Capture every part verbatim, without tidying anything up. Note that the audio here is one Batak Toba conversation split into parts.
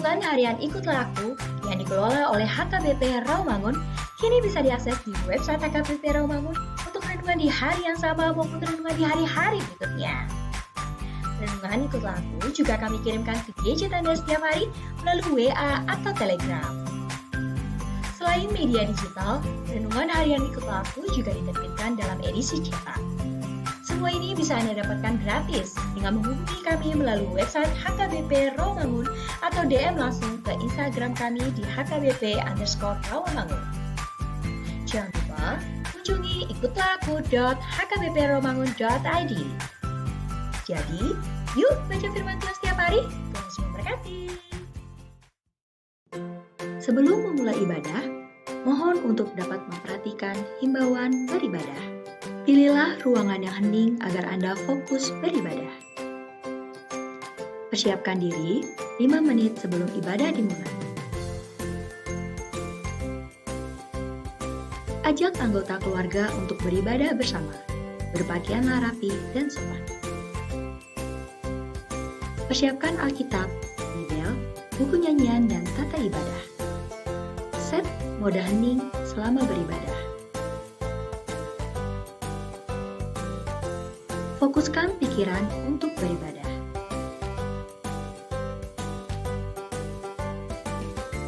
Renungan harian Ikutlah Aku yang dikelola oleh H K B P Rawamangun kini bisa diakses di website H K B P Rawamangun untuk renungan di hari yang sama maupun renungan di hari-hari berikutnya. Renungan Ikutlah Aku juga kami kirimkan ke gadget Anda setiap hari melalui W A atau Telegram. Selain media digital, renungan harian Ikutlah Aku juga diterbitkan dalam edisi cetak. Semua ini bisa Anda dapatkan gratis dengan menghubungi kami melalui website H K B P Rawamangun atau D M langsung ke Instagram kami di H K B P underscore Rawamangun. Jangan lupa kunjungi ikutlah aku dot H K B P rawamangun dot I D. Jadi, yuk baca firman Tuhan setiap hari. Tuhan Yesus memberkati. Sebelum memulai ibadah, mohon untuk dapat memperhatikan himbauan beribadah. Pilihlah ruangan yang hening agar Anda fokus beribadah. Persiapkan diri lima menit sebelum ibadah dimulai. Ajak anggota keluarga untuk beribadah bersama. Berpakaianlah rapi dan sopan. Persiapkan Alkitab, Bibel, buku nyanyian, dan tata ibadah. Set mode hening selama beribadah. Fokuskan pikiran untuk beribadah.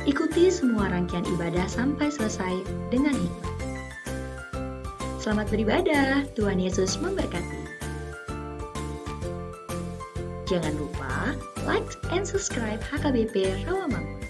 Ikuti semua rangkaian ibadah sampai selesai dengan hikmat. Selamat beribadah, Tuhan Yesus memberkati. Jangan lupa like and subscribe H K B P Rawamangun.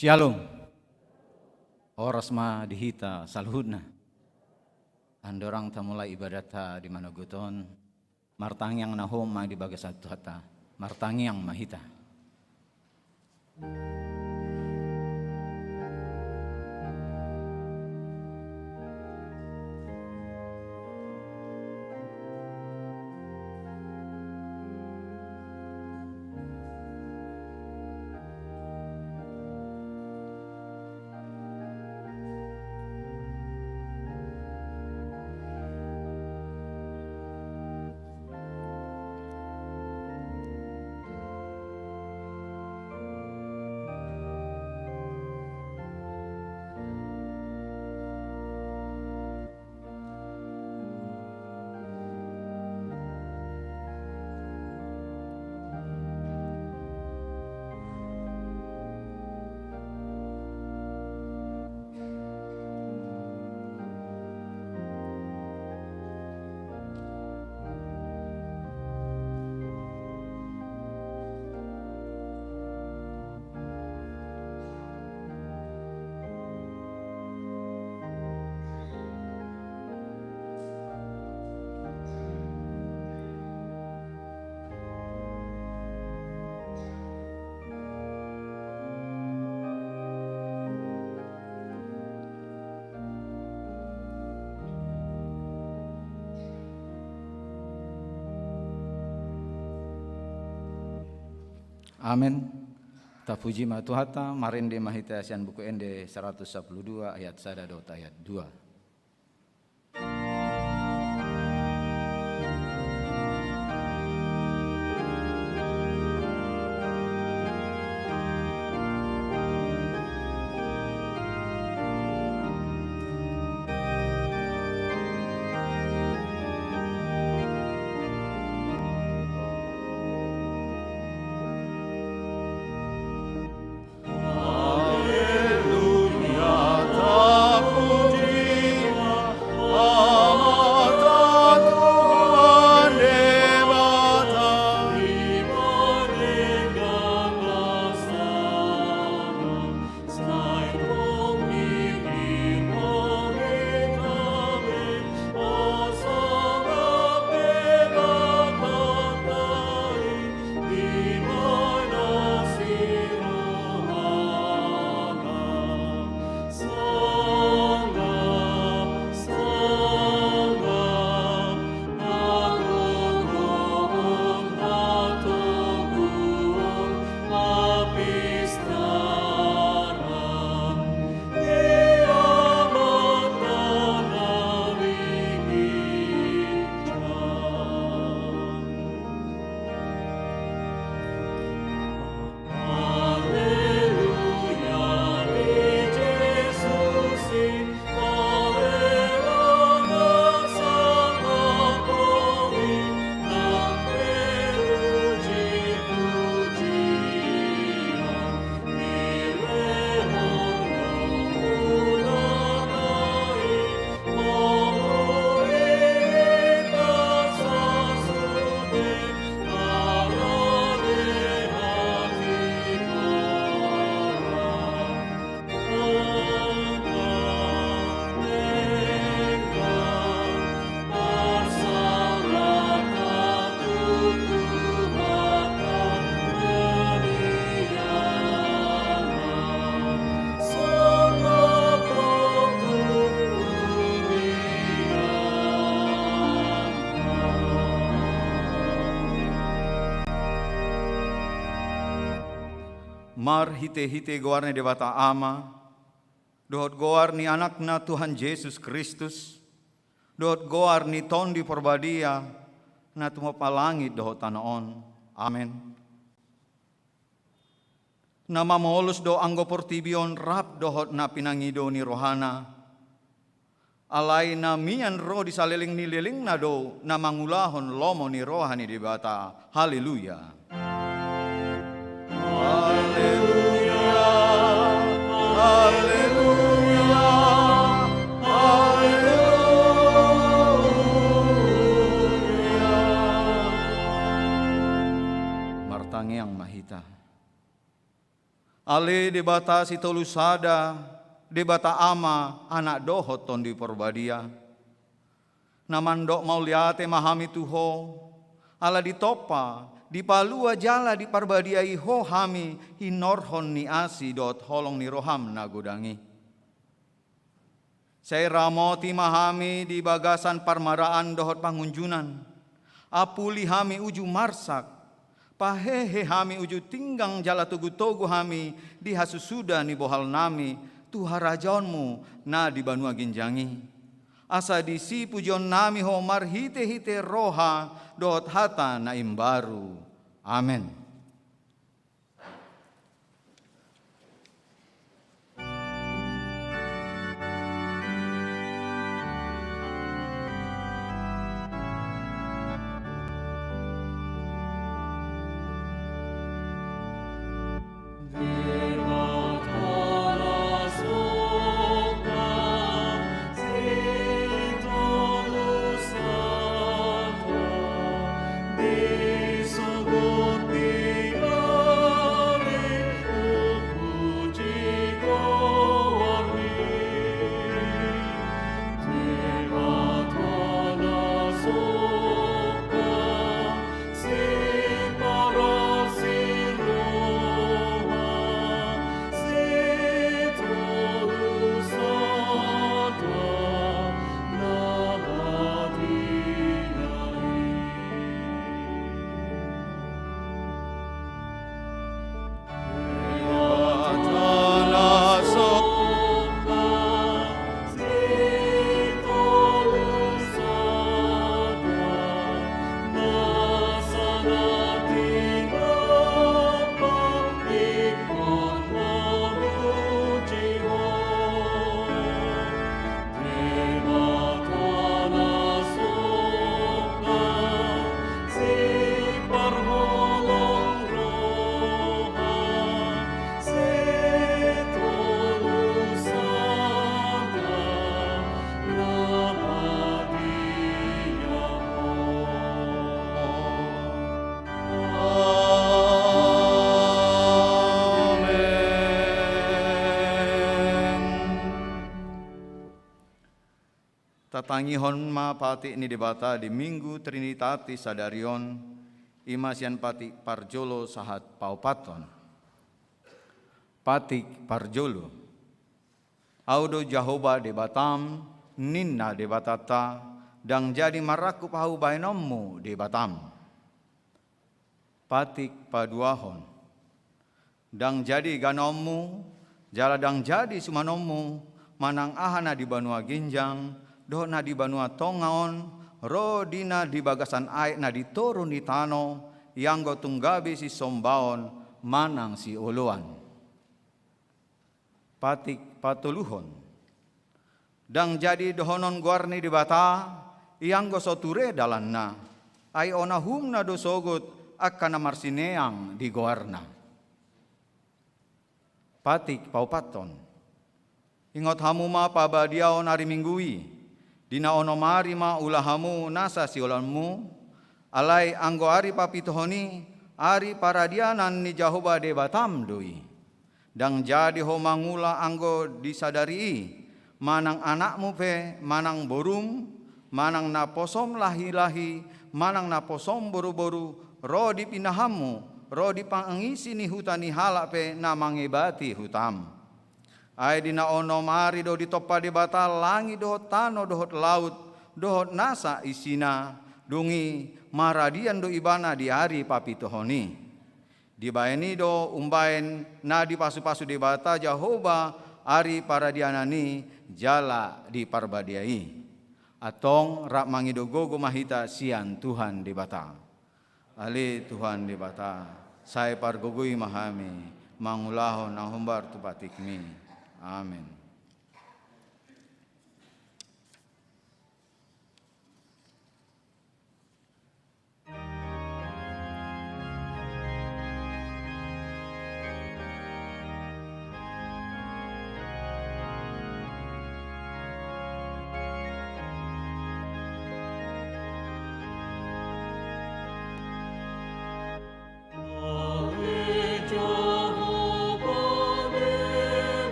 Syalom. Horas ma di hita saluhutna. Andorang tamulai ibadatta di manogot on, martangiang na hohom ma di bagasan Tuhanta. Martangiang ma hita. Amen. Tapuji ma Tuhanta, marende ma hita sian Buku Ende saratus sampulu dua ayat sada dohot ayat dua. Marhitehite goar ni Debata Ama, dohot goar ni Anakna Tuhan Jesus Kristus, dohot goar ni Tondi Parbadia, na tumompa langit dohot tano on. Amen. Na mamolus do anggo portibi on rap dohot na pinangido ni rohana. Alai na mian ro di saleleng ni lelengna do na mangulahon lomo ni roha ni Debata. Haleluya. Haleluya. Haleluya. Haleluya. Martangiang ma hita. Ale Debata Sitolu Sada, Debata Ama, Anak dohot Tondi Parbadia. Na mandok mauliate ma hami tu Ho, ala ditompa, dipalua jala diparbadiai Ho hami hinorhon ni asi dohot holong ni roham na godang i. Sai ramoti ma hami di bagasan parmaraan dohot pangunjunan. Ampuli hami uju marsak. Pahehe hami uju tinggang jala togutogu hami di hasusuda ni bohalnami tu harajaonmu na di banua ginjang i. Asa disi pujionnami Ho marhitehite roha dohot hata na imbaru. Amen. Amen. Tatangihon ma patik ni Debata di Minggu Trinitatis sadari on, i ma sian patik parjolo sahat paopathon. Patik parjolo. Ahu do Jahowa Debatam, ninna Debatanta, ndang jadi marangkup ahu bahenonmu Debatam. Patik paduahon. Ndang jadi ganonmu, jala ndang jadi sumanonmu, manang aha na di banua ginjang, dohot na di banua tonga on, ro di na di bagasan aek na di toru ni tano, ianggo tung gabe sisombaon manang sioloan. Patik patoluhon. Ndang jadi dohonon goar ni Debata, ianggo so ture dalanna, ai on uhumna do sogot angka na marsineang di goarna. Patik paopathon. Ingot hamu ma pabadiaon ari Minggu i, di na onom ari ma ula hamu nasa sioloanmu, alai anggo ari papituhon i, ari paradianan ni Jahowa Debatam do i. Ndang jadi ho mangula anggo di sadari i, manang anakmu pe, manang borum, manang naposom lahilahi, manang naposom boruboru, ro di pinahanmu, ro di pangisi ni huta ni halak pe na mangebati hutam. Ai di na onom ari do ditompa Debata langit dohot tano dohot laut, dohot nasa isina, dung i maradian do ibana di ari papituhon i. Dibaen i do umbaen na dipasupasu Debata Jahowa ari paradianan i jala diparbadia i. Antong rap mangido gogo ma hita sian Tuhan Debata. Ale Tuhan Debata, sai pargogoi ma hami mangulahon na hombar tu patikmi. Amen.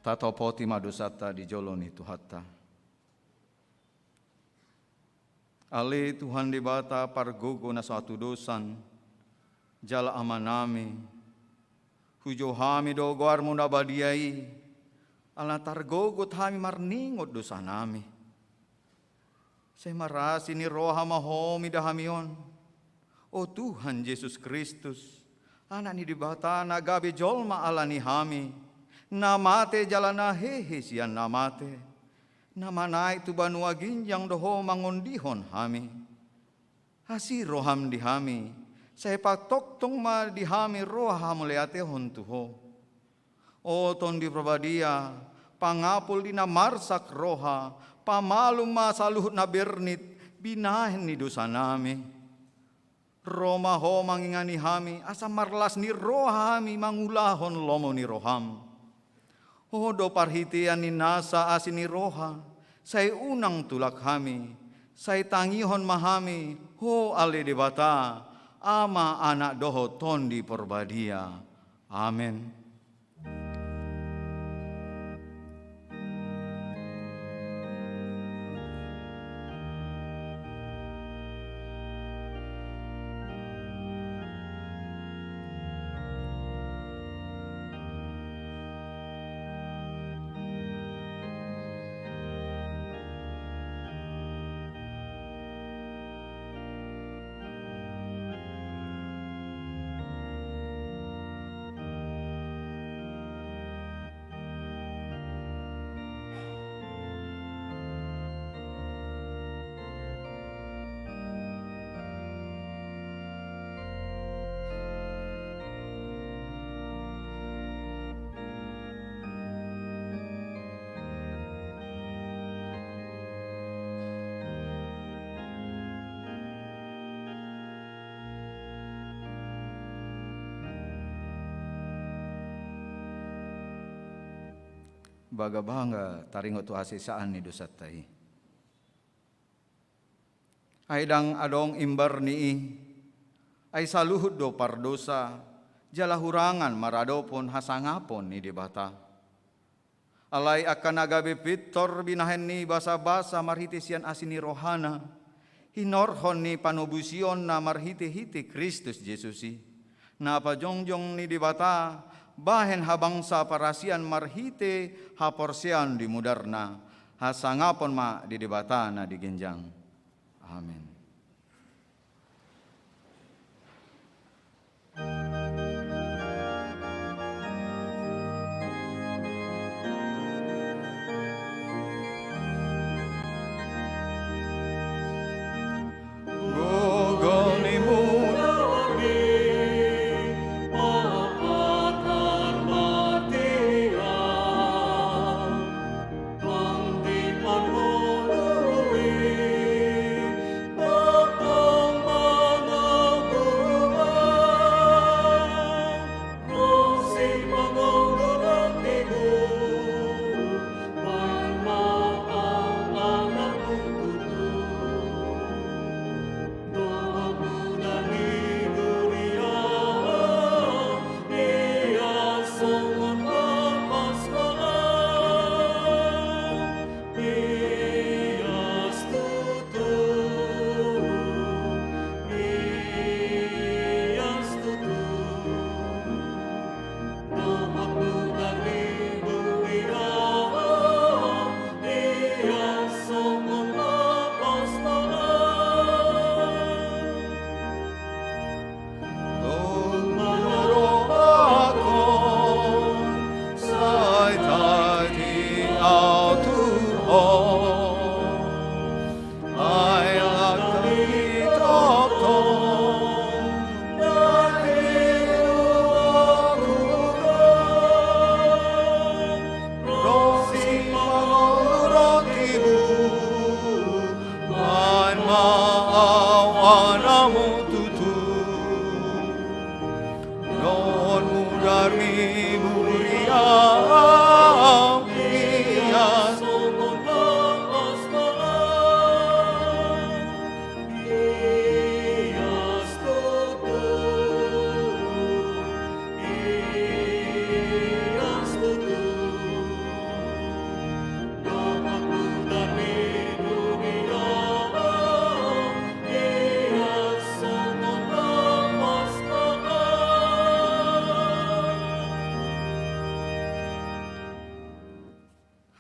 Tatopoti ma dosanta di jolo ni Tuhanta. Ale Tuhan Debata pargogo na so hatudosan, jala Amanami, hujou hami do goarmu na badia i, ala targogot hami marningot dosanami. Sai marasi ni roha ma Ho mida hami on, o Tuhan Jesus Kristus, Anak ni Debata na gabe jolma ala ni hami, na mate jala na hehe sian na mate, na manaek tu banua ginjang do Ho mangondihon hami. Asi roham di hami, sai patongtong ma di hami roha hamauliatehon tu Ho. O Tondi Parbadia, pangapul di na marsak roha, pamalum ma saluhut na bernit, binahen ni dosanami. Ro ma Ho mangingani hami, asa marlas ni roha hami mangulahon lomo ni roham. Ho do parhitean ni nasa asi ni roha, sai unang tulak hami, sai tangihon ma hami, Ho ale Debata, Ama, Anak dohot Tondi Parbadia. Amen. Bagabaga taringot tu hasesaan ni dosanta i. Ai ndang adong imbar ni i, ai saluhut do pardosa, jala hurangan maradophon hasangapon ni Debata. Alai angka na gabe pintor binahen ni basabasa marhite sian asi ni rohana, hinorhon ni panobusonna marhitehite Kristus Jesus i, na pajongjong ni Debata, bahen habangsa parasian marhite haporseaon di mudarna, hasangapon ma di Debata na di ginjang. Amen.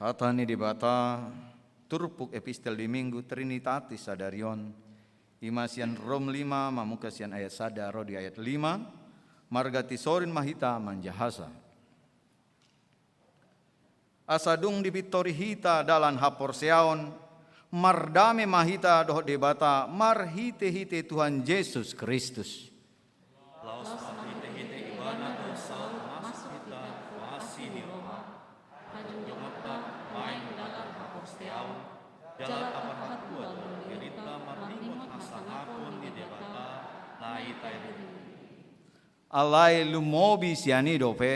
Hata ni Debata, turpuk epistel di Minggu Trinitatis sadari on, ima sian Rom lima, mamungka sian ayat sada ro di ayat lima, marganti sorin ma hita manjahasa. Asa dung dipintori hita dalan haporseaon, mardame ma hita dohot Debata marhite-hite Tuhan Jesus Kristus. Laos marhite-hite Ibana do saut masuk hita tu asi ni roha. Hajongjongonta baen dalan haporseaon, jala taparhatua do dirinta marningot hasangapon ni Debata na i taida i. Alai lumobi sian i dope,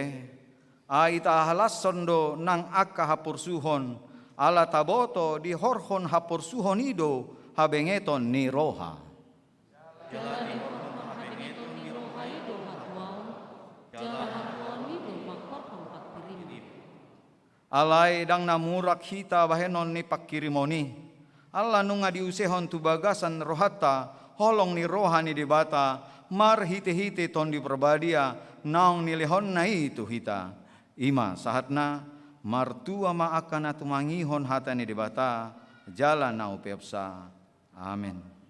ai tahalashon do nang angka haporsuhon, ala taboto dihorhon haporsuhon i do habengeton ni roha. Jala dihorhon habengeton ni roha i do hatuaon, jala hatuaon i do manghorhon pangkirimon. Alai ndang na murak hita bahenon ni pangkirimon i, ala nunga diusehon tu bagasan rohanta holong ni roha ni Debata marhite-hite Tondi Parbadia naung nilehonna i tu hita. Ima sahatna, martua ma angka na tumangihon hata ni Debata jala na umpeopsa. Amen.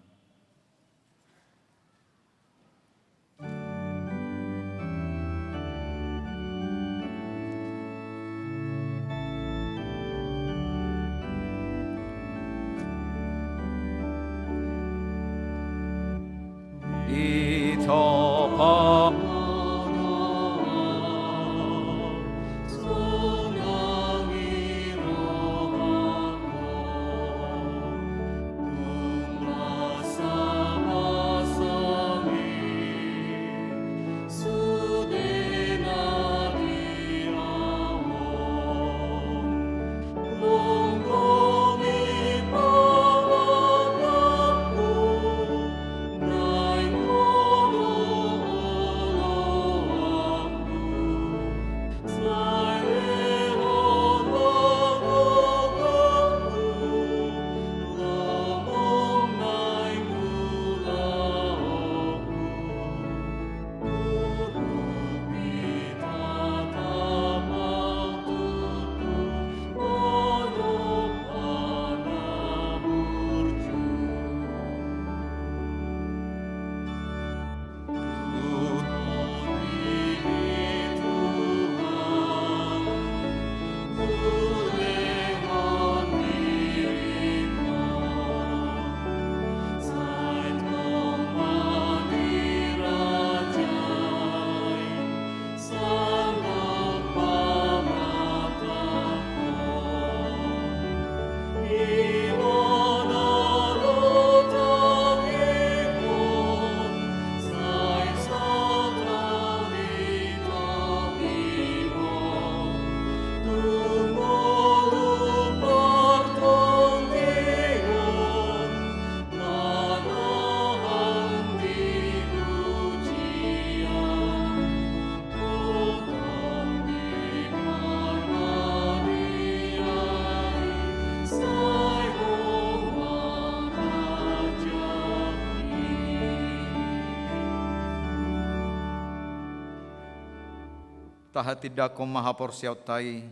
Tahatindangkon ma haporseaonta i,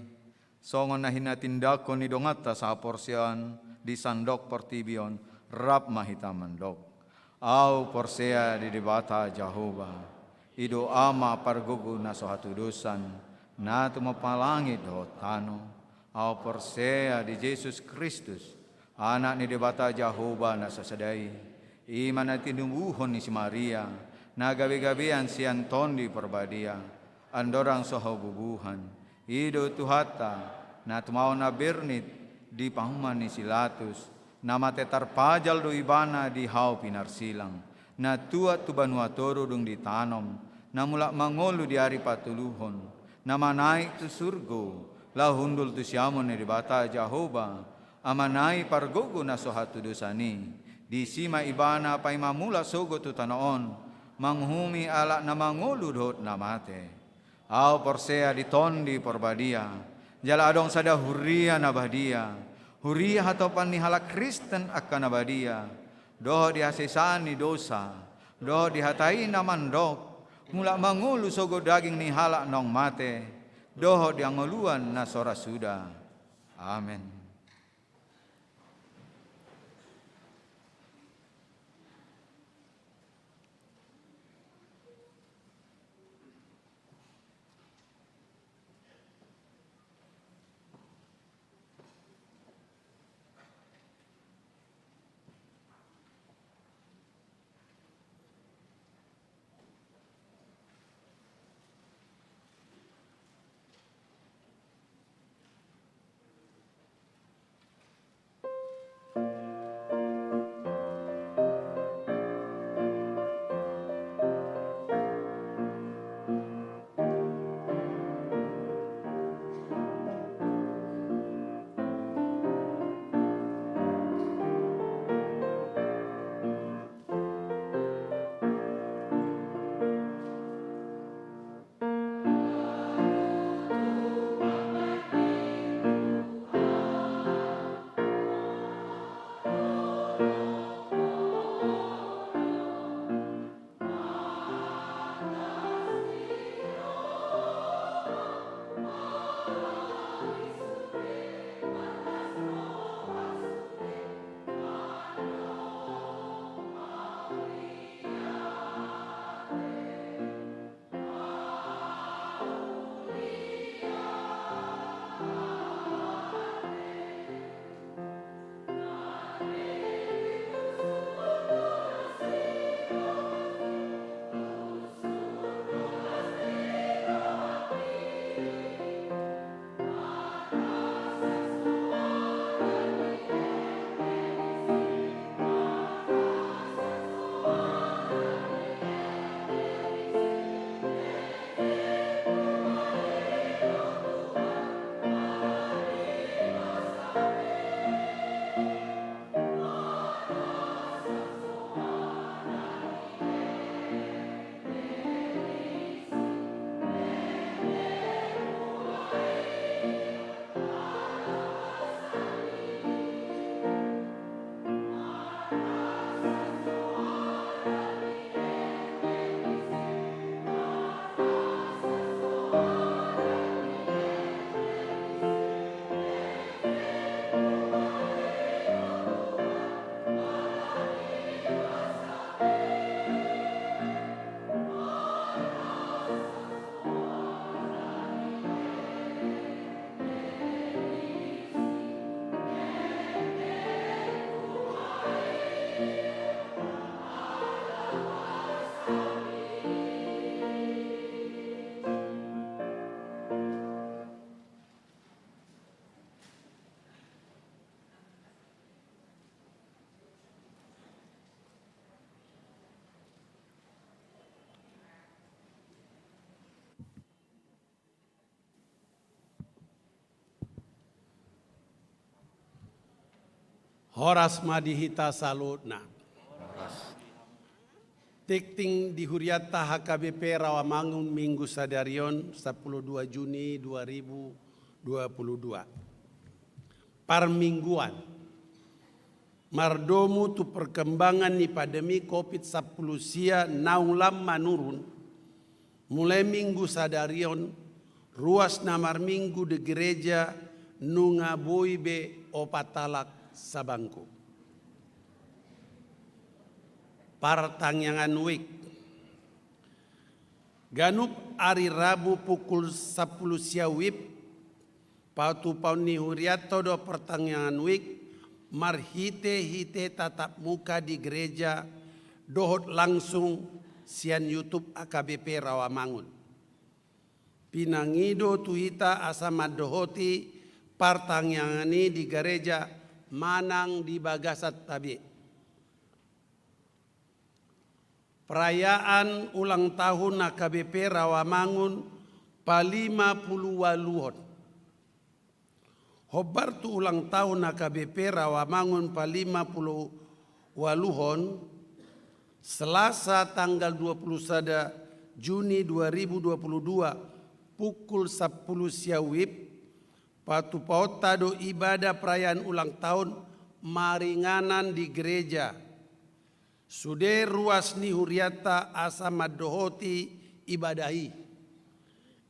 songon na hinatindangkon ni donganta sahaporseaon di sandok portibi on, rap ma hita mandok. Ahu porsea di Debata Jahowa, i do Ama pargogo na so hatudosan, na tumompa langit dohot tano. Ahu porsea di Jesus Kristus, Anak ni Debata Jahowa na sasada i, i ma na tinubuhon ni si Maria, na gabe-gabean sian Tondi Parbadia, andorang so habubuhan, i do Tuhanta, na tumaon na bernit di panumpahan ni si Latus, na mate tarpajal do Ibana di hau pinarsilang, na tuat tu banua toru dung ditanom, na mulak mangolu di ari patoluhon, na manaek tu surgo, laho hundul tu siamun ni Debata Jahowa, Amana i pargogo na so hatudosan i, disi ma Ibana paima mulak sogot tu tano on, manguhumi halak na mangolu dohot na mate. Ahu porsea di Tondi Parbadia, jala adong sada huria na badia, huria hatopan ni halak Kristen angka na badia, dohot di hasesaan ni dosa, dohot di hata i na mandok, mulak mangolu sogot daging ni halak naung mate, dohot di hangoluan na so ra suda. Amen. Horas ma di hita saluhutna. Tingting di hurianta H K B P Rawamangun Minggu sadari on, sampulu dua Juni dua ribu dua puluh dua. Parmingguan. Mardomu tu perkembangan ni pandemi covid sampulu sia naung lam manurun, mulai Minggu sadari on, ruas na marminggu di gereja nunga boi be opat halak sabangku. Partangiangan wijk. Ganup ari Rabu pukul sampulu sia wib, patupaon ni hurianta do partangiangan wijk marhite-hite tatap muka di gereja dohot langsung sian YouTube H K B P Rawamangun. Pinangido tu hita asa mandohoti partangiangan i di gareja manang di bagasanta be. Perayaan ulang tahun H K B P Rawamangun palima pulu ualuhon. Hombar tu ulang tahun H K B P Rawamangun palima pulu ualuhon, Selasa tanggal dua pulu sada Juni dua ribu dua puluh dua, pukul sampulu sia wib, patupaonta do ibadah perayaan ulang tahun maringanan di gereja. Sude ruas ni hurianta asa mandohoti ibadah i.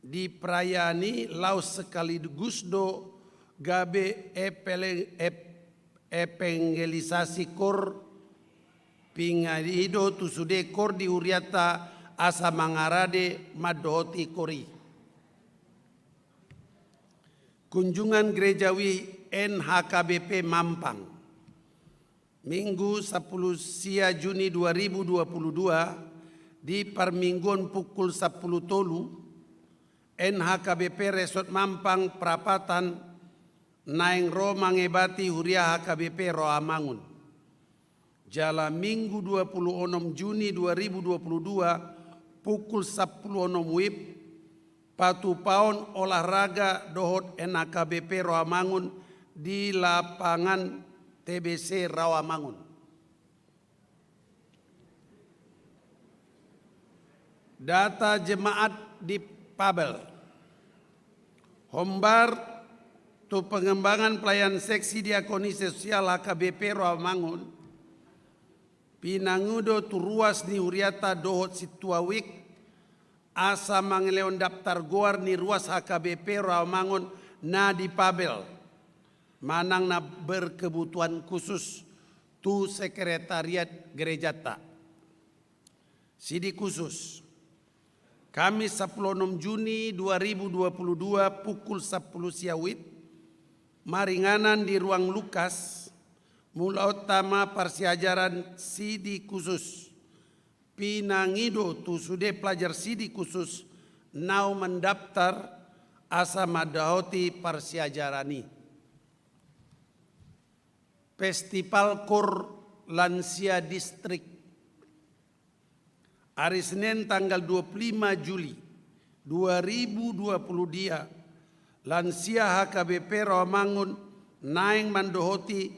Di perayaan i laos sekaligus do Gabe epele-, ep-, evangelisasi koor, pinangido tu sude koor di hurianta asa mangarade mandohoti koor i. Kunjungan Gereja U I N H K B P Mampang. Minggu sampulu sia Juni dua ribu dua pulu dua, di parmingguon pukul sampulu tolu, N H K B P Resort Mampang Prapatan naeng ro mangebati huria H K B P Rawamangun. Jala Minggu dua pulu onom Juni dua ribu dua pulu dua, pukul sampulu onom wib, patupaon olahraga dohot N H K B P Rawamangun di lapangan T B C Rawamangun. Data jemaat di Pabel. Hombar tu pengembangan pelayanan seksi diakoni sosial H K B P Rawamangun, pinangido tu ruas ni hurianta dohot sintua wik, asa mangalehon daftar goar ni ruas H K B P Rawamangun na di Pabel, manang na berkebutuhan khusus tu sekretariat gerejanta. Sidi khusus. Kamis sampulu onom Juni dua ribu dua pulu dua pukul sampulu sia wib, maringanan di ruang Lukas, mulaonta ma parsiajaran sidi khusus. Pinangido tu sude pelajar sidi khusus naung mandaftar asa mandohoti parsiajaran i. Festival Koor Lansia Distrik. Ari Senin tanggal dua pulu lima Juli dua ribu dua pulu dua, Lansia H K B P Rawamangun naeng mandohoti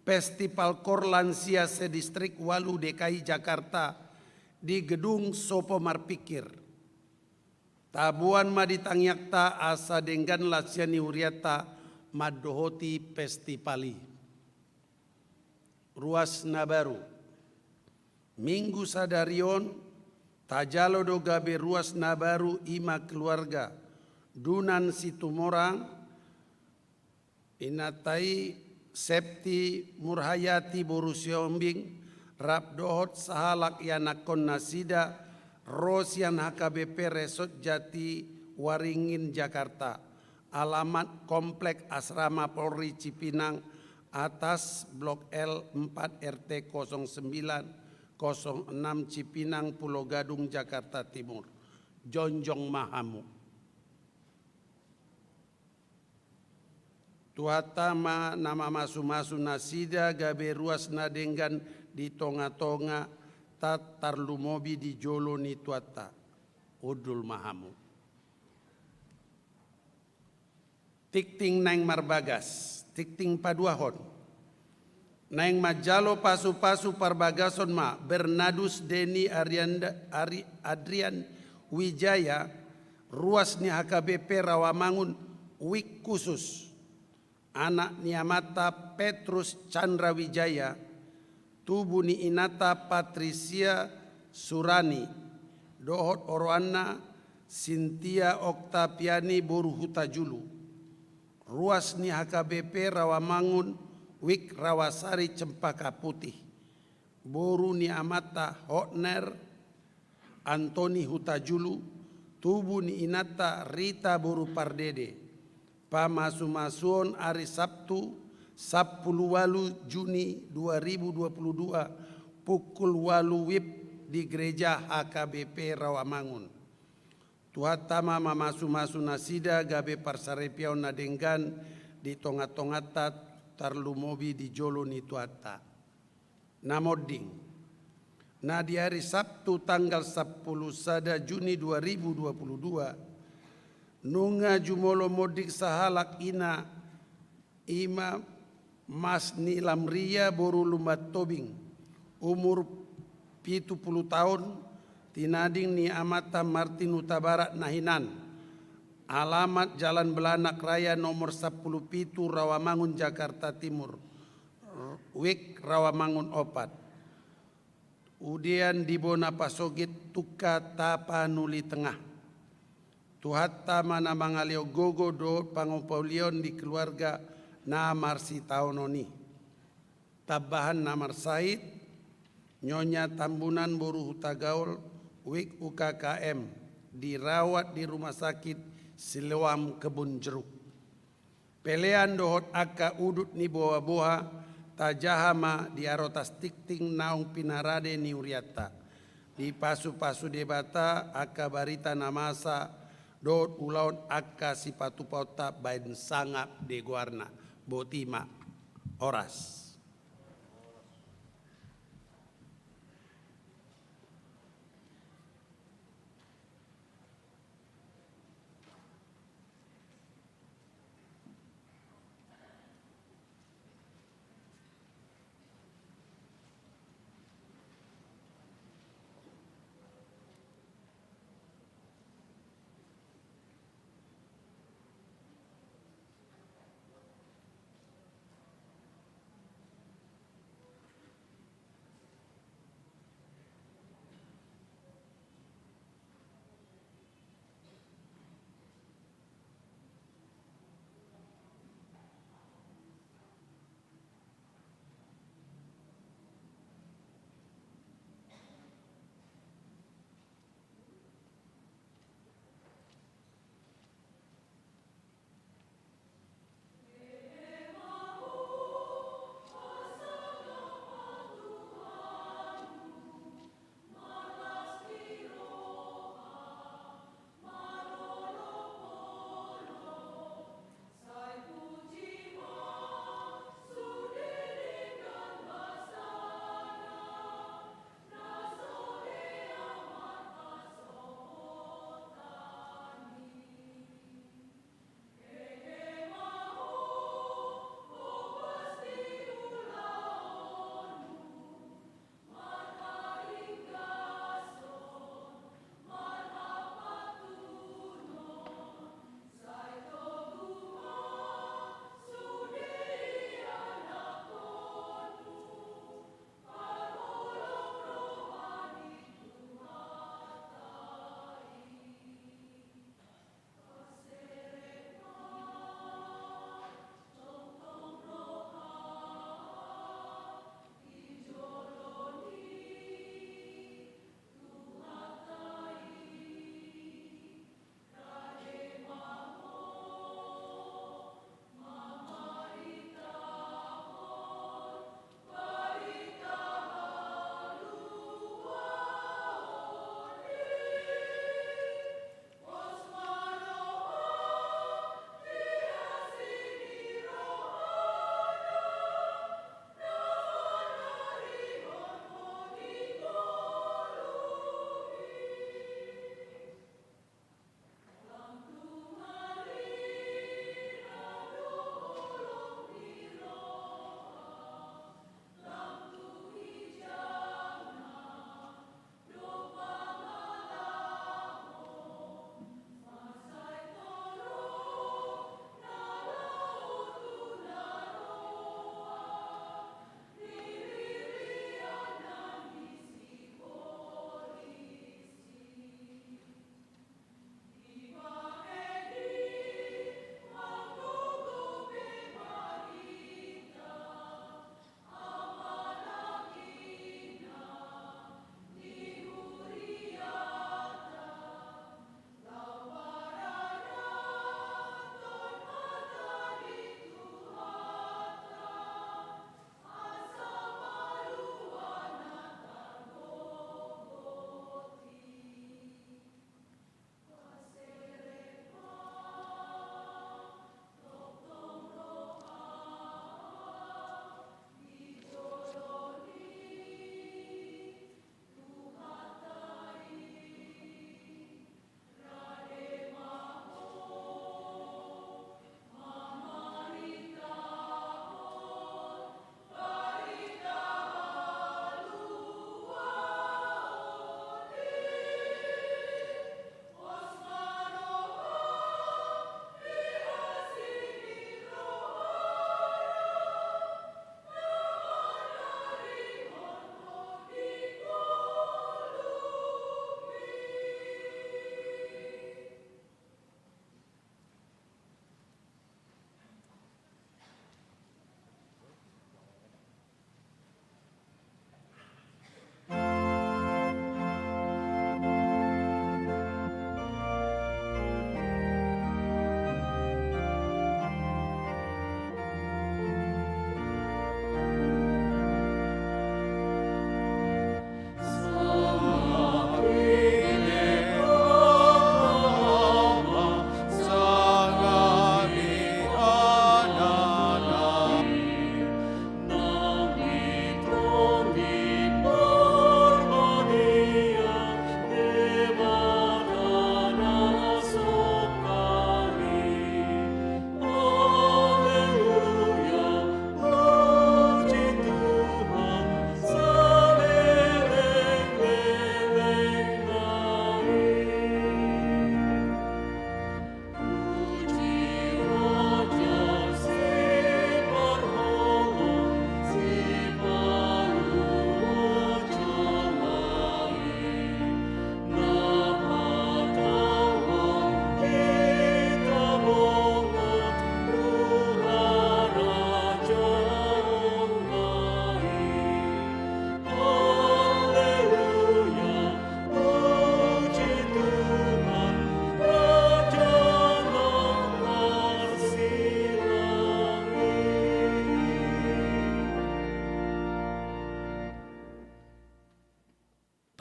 Festival Koor Lansia se-Distrik ualu D K I Jakarta di Gedung Sopo Marpikir. Taboan ma di tangiangta asa denggan lansia ni hurianta mandohoti festival i. Ruas na baru. Minggu sadari on, tajalo do gabe ruas na baru, i ma keluarga Dunan Situmorang, inanta i Septi Murhayati boru Sihombing, rap dohot sahalak ianakhon nasida, ro sian H K B P Resort Jatiwaringin Jakarta. Alamat Komplek Asrama Polri Cipinang Atas, Blok L empat, R T kosong sembilan kosong enam, Cipinang, Pulo Gadung, Jakarta Timur. Jongjong ma hamu. Tuhanta ma na mamasumasu nasida gabe ruas na denggan di tongatongata, tarlumobi di jolo ni Tuhanta. Hundul ma hamu. Tingting naeng marbagas, tingting paduahon. Naeng manjalo pasupasu parbagason ma Bernadus Denny Arianda-, Ari-, Adrian Wijaya, ruas ni H K B P Rawamangun, wik khusus. Anak ni amanta Petrus Chandra Wijaya, tubu ni inanta Patricia Surani, dohot oroanna Sintia Oktaviani boru Hutajulu. Ruas ni H K B P Rawamangun, wik Rawasari Cempaka Putih. Boru ni amanta Hotner Antoni Hutajulu, tubu ni inanta Rita boru Pardede. Pamasumasuon ari Sabtu, sampulu ualu Juni dua ribu dua pulu dua, pukul ualu wib di Gereja H K B P Rawamangun. Tuhanta ma mamasumasu nasida gabe parsaripeon na denggan di tongatongata, tarlumobi di jolo ni Tuhanta. Na monding. Na di ari Sabtu tanggal sampulu sada Juni dua ribu dua pulu dua, nunga jumolo monding sahalak ina, i ma Mas ni Lamria boru Lumban Tobing, umur pitu pulu taon, tinading ni amanta Martin Hutabarat na hinan. Alamat Jalan Belanak Raya nomor sampulu pitu, Rawamangun, Jakarta Timur. Wik Rawamangun opat. Udean di bona pasogit tungka Tapanuli Tengah. Tuhanta ma na mangalehon gogo dohot pangapulon di keluarga na marsitaonon i. Tambahan na marsahit, Nyonya Tambunan boru Hutagaol, Wik U K K M, dirawat di Rumah Sakit Siloam Kebun Jeruk. Pelean dohot angka udut ni boaboa tajaha ma di arotas tingting naung pinarade ni hurianta. Dipasupasu Debata angka barita na masa dohot ulaon angka sipatupaonta baen sangap di goarna. Boti ma. Horas.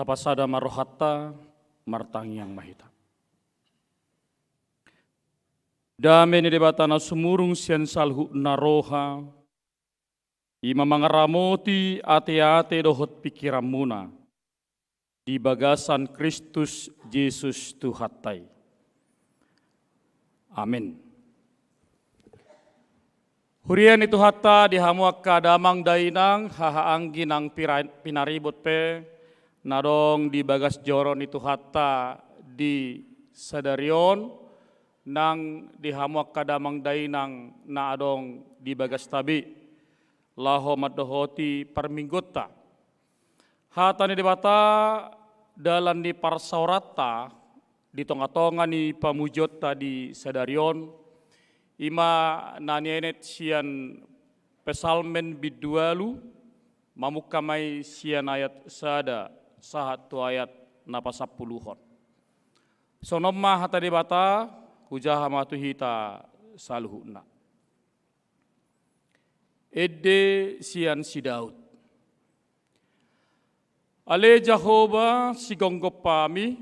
Tapasada ma rohanta, martangiang ma hita. Dame ni Debata na sumurung sian saluhutna roha, i ma mangaramoti ateate dohot pingkiranmuna di bagasan Kristus Jesus Tuhanta i. Amen. Huria ni Tuhanta, di hamu angka damang dainang, haha anggi nang pira-, pinaribot pe, na adong di bagas joro ni Tuhanta di sadari on, nang di hamu angka damang dainang na adong di bagasta be, laho mandohoti parmingguonta. Hata ni Debata, dalan ni parsaoranta di tonga-tonga ni pamujionta di sadari on, i ma na nienet sian Psalmen bindu ualu, mamungka ma i sian ayat sada sahat tu ayat na pasampuluhon. Songon on ma hata Debata, hujaha ma tu hita saluhutna. Ende sian si Daud. Ale Jahowa, sigomgompami,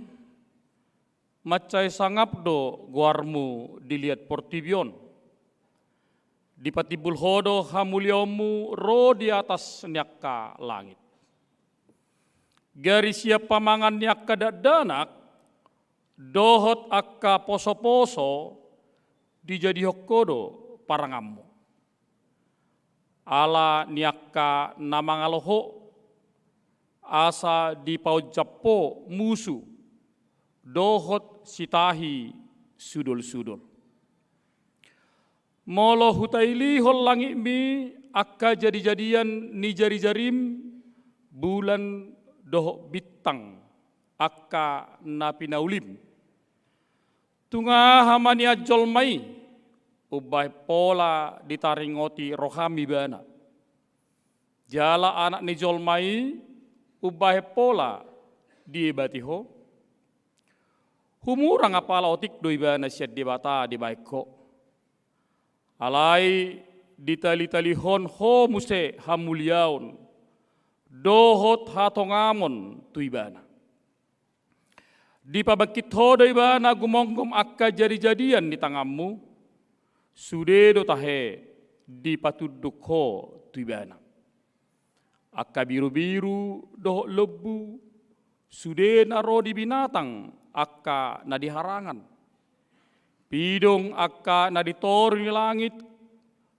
mansai sangap do goarmu di liat portibi on. Dipatimbul Ho do hamuliaonmu ro di atas ni angka langit. Gari sian pamangan ni angka dakdanak, dohot angka posoposo dijadihon Ho do paranganmu. Ala ni angka na mangalo Ho, asa dipaonjam Ho musu, dohot sitahi sudolsudol. Molo hutailihon langitmi angka jadijadian ni jarijarim, bulan dohot bintang angka na pinaulim. Tung aha ma nian jolma i, umbahen pola ditaringoti roham ibana. Jala anak ni jolma i, umbahen pola diebati Ho. Humurang apala otik do ibana sian Debata dibahen Ho. Alai ditalitalihon Ho muse hamuliaon, dohot hatongamon tu ibana. Dipabangkit Ho do ibana gumomgom angka jadijadian ni tanganmu, sude do tahe dipatunduk Ho tu ibana. Angka birubiru dohot lombu, sude na ro di binatang angka na di harangan. Pidong angka na di toru ni langit,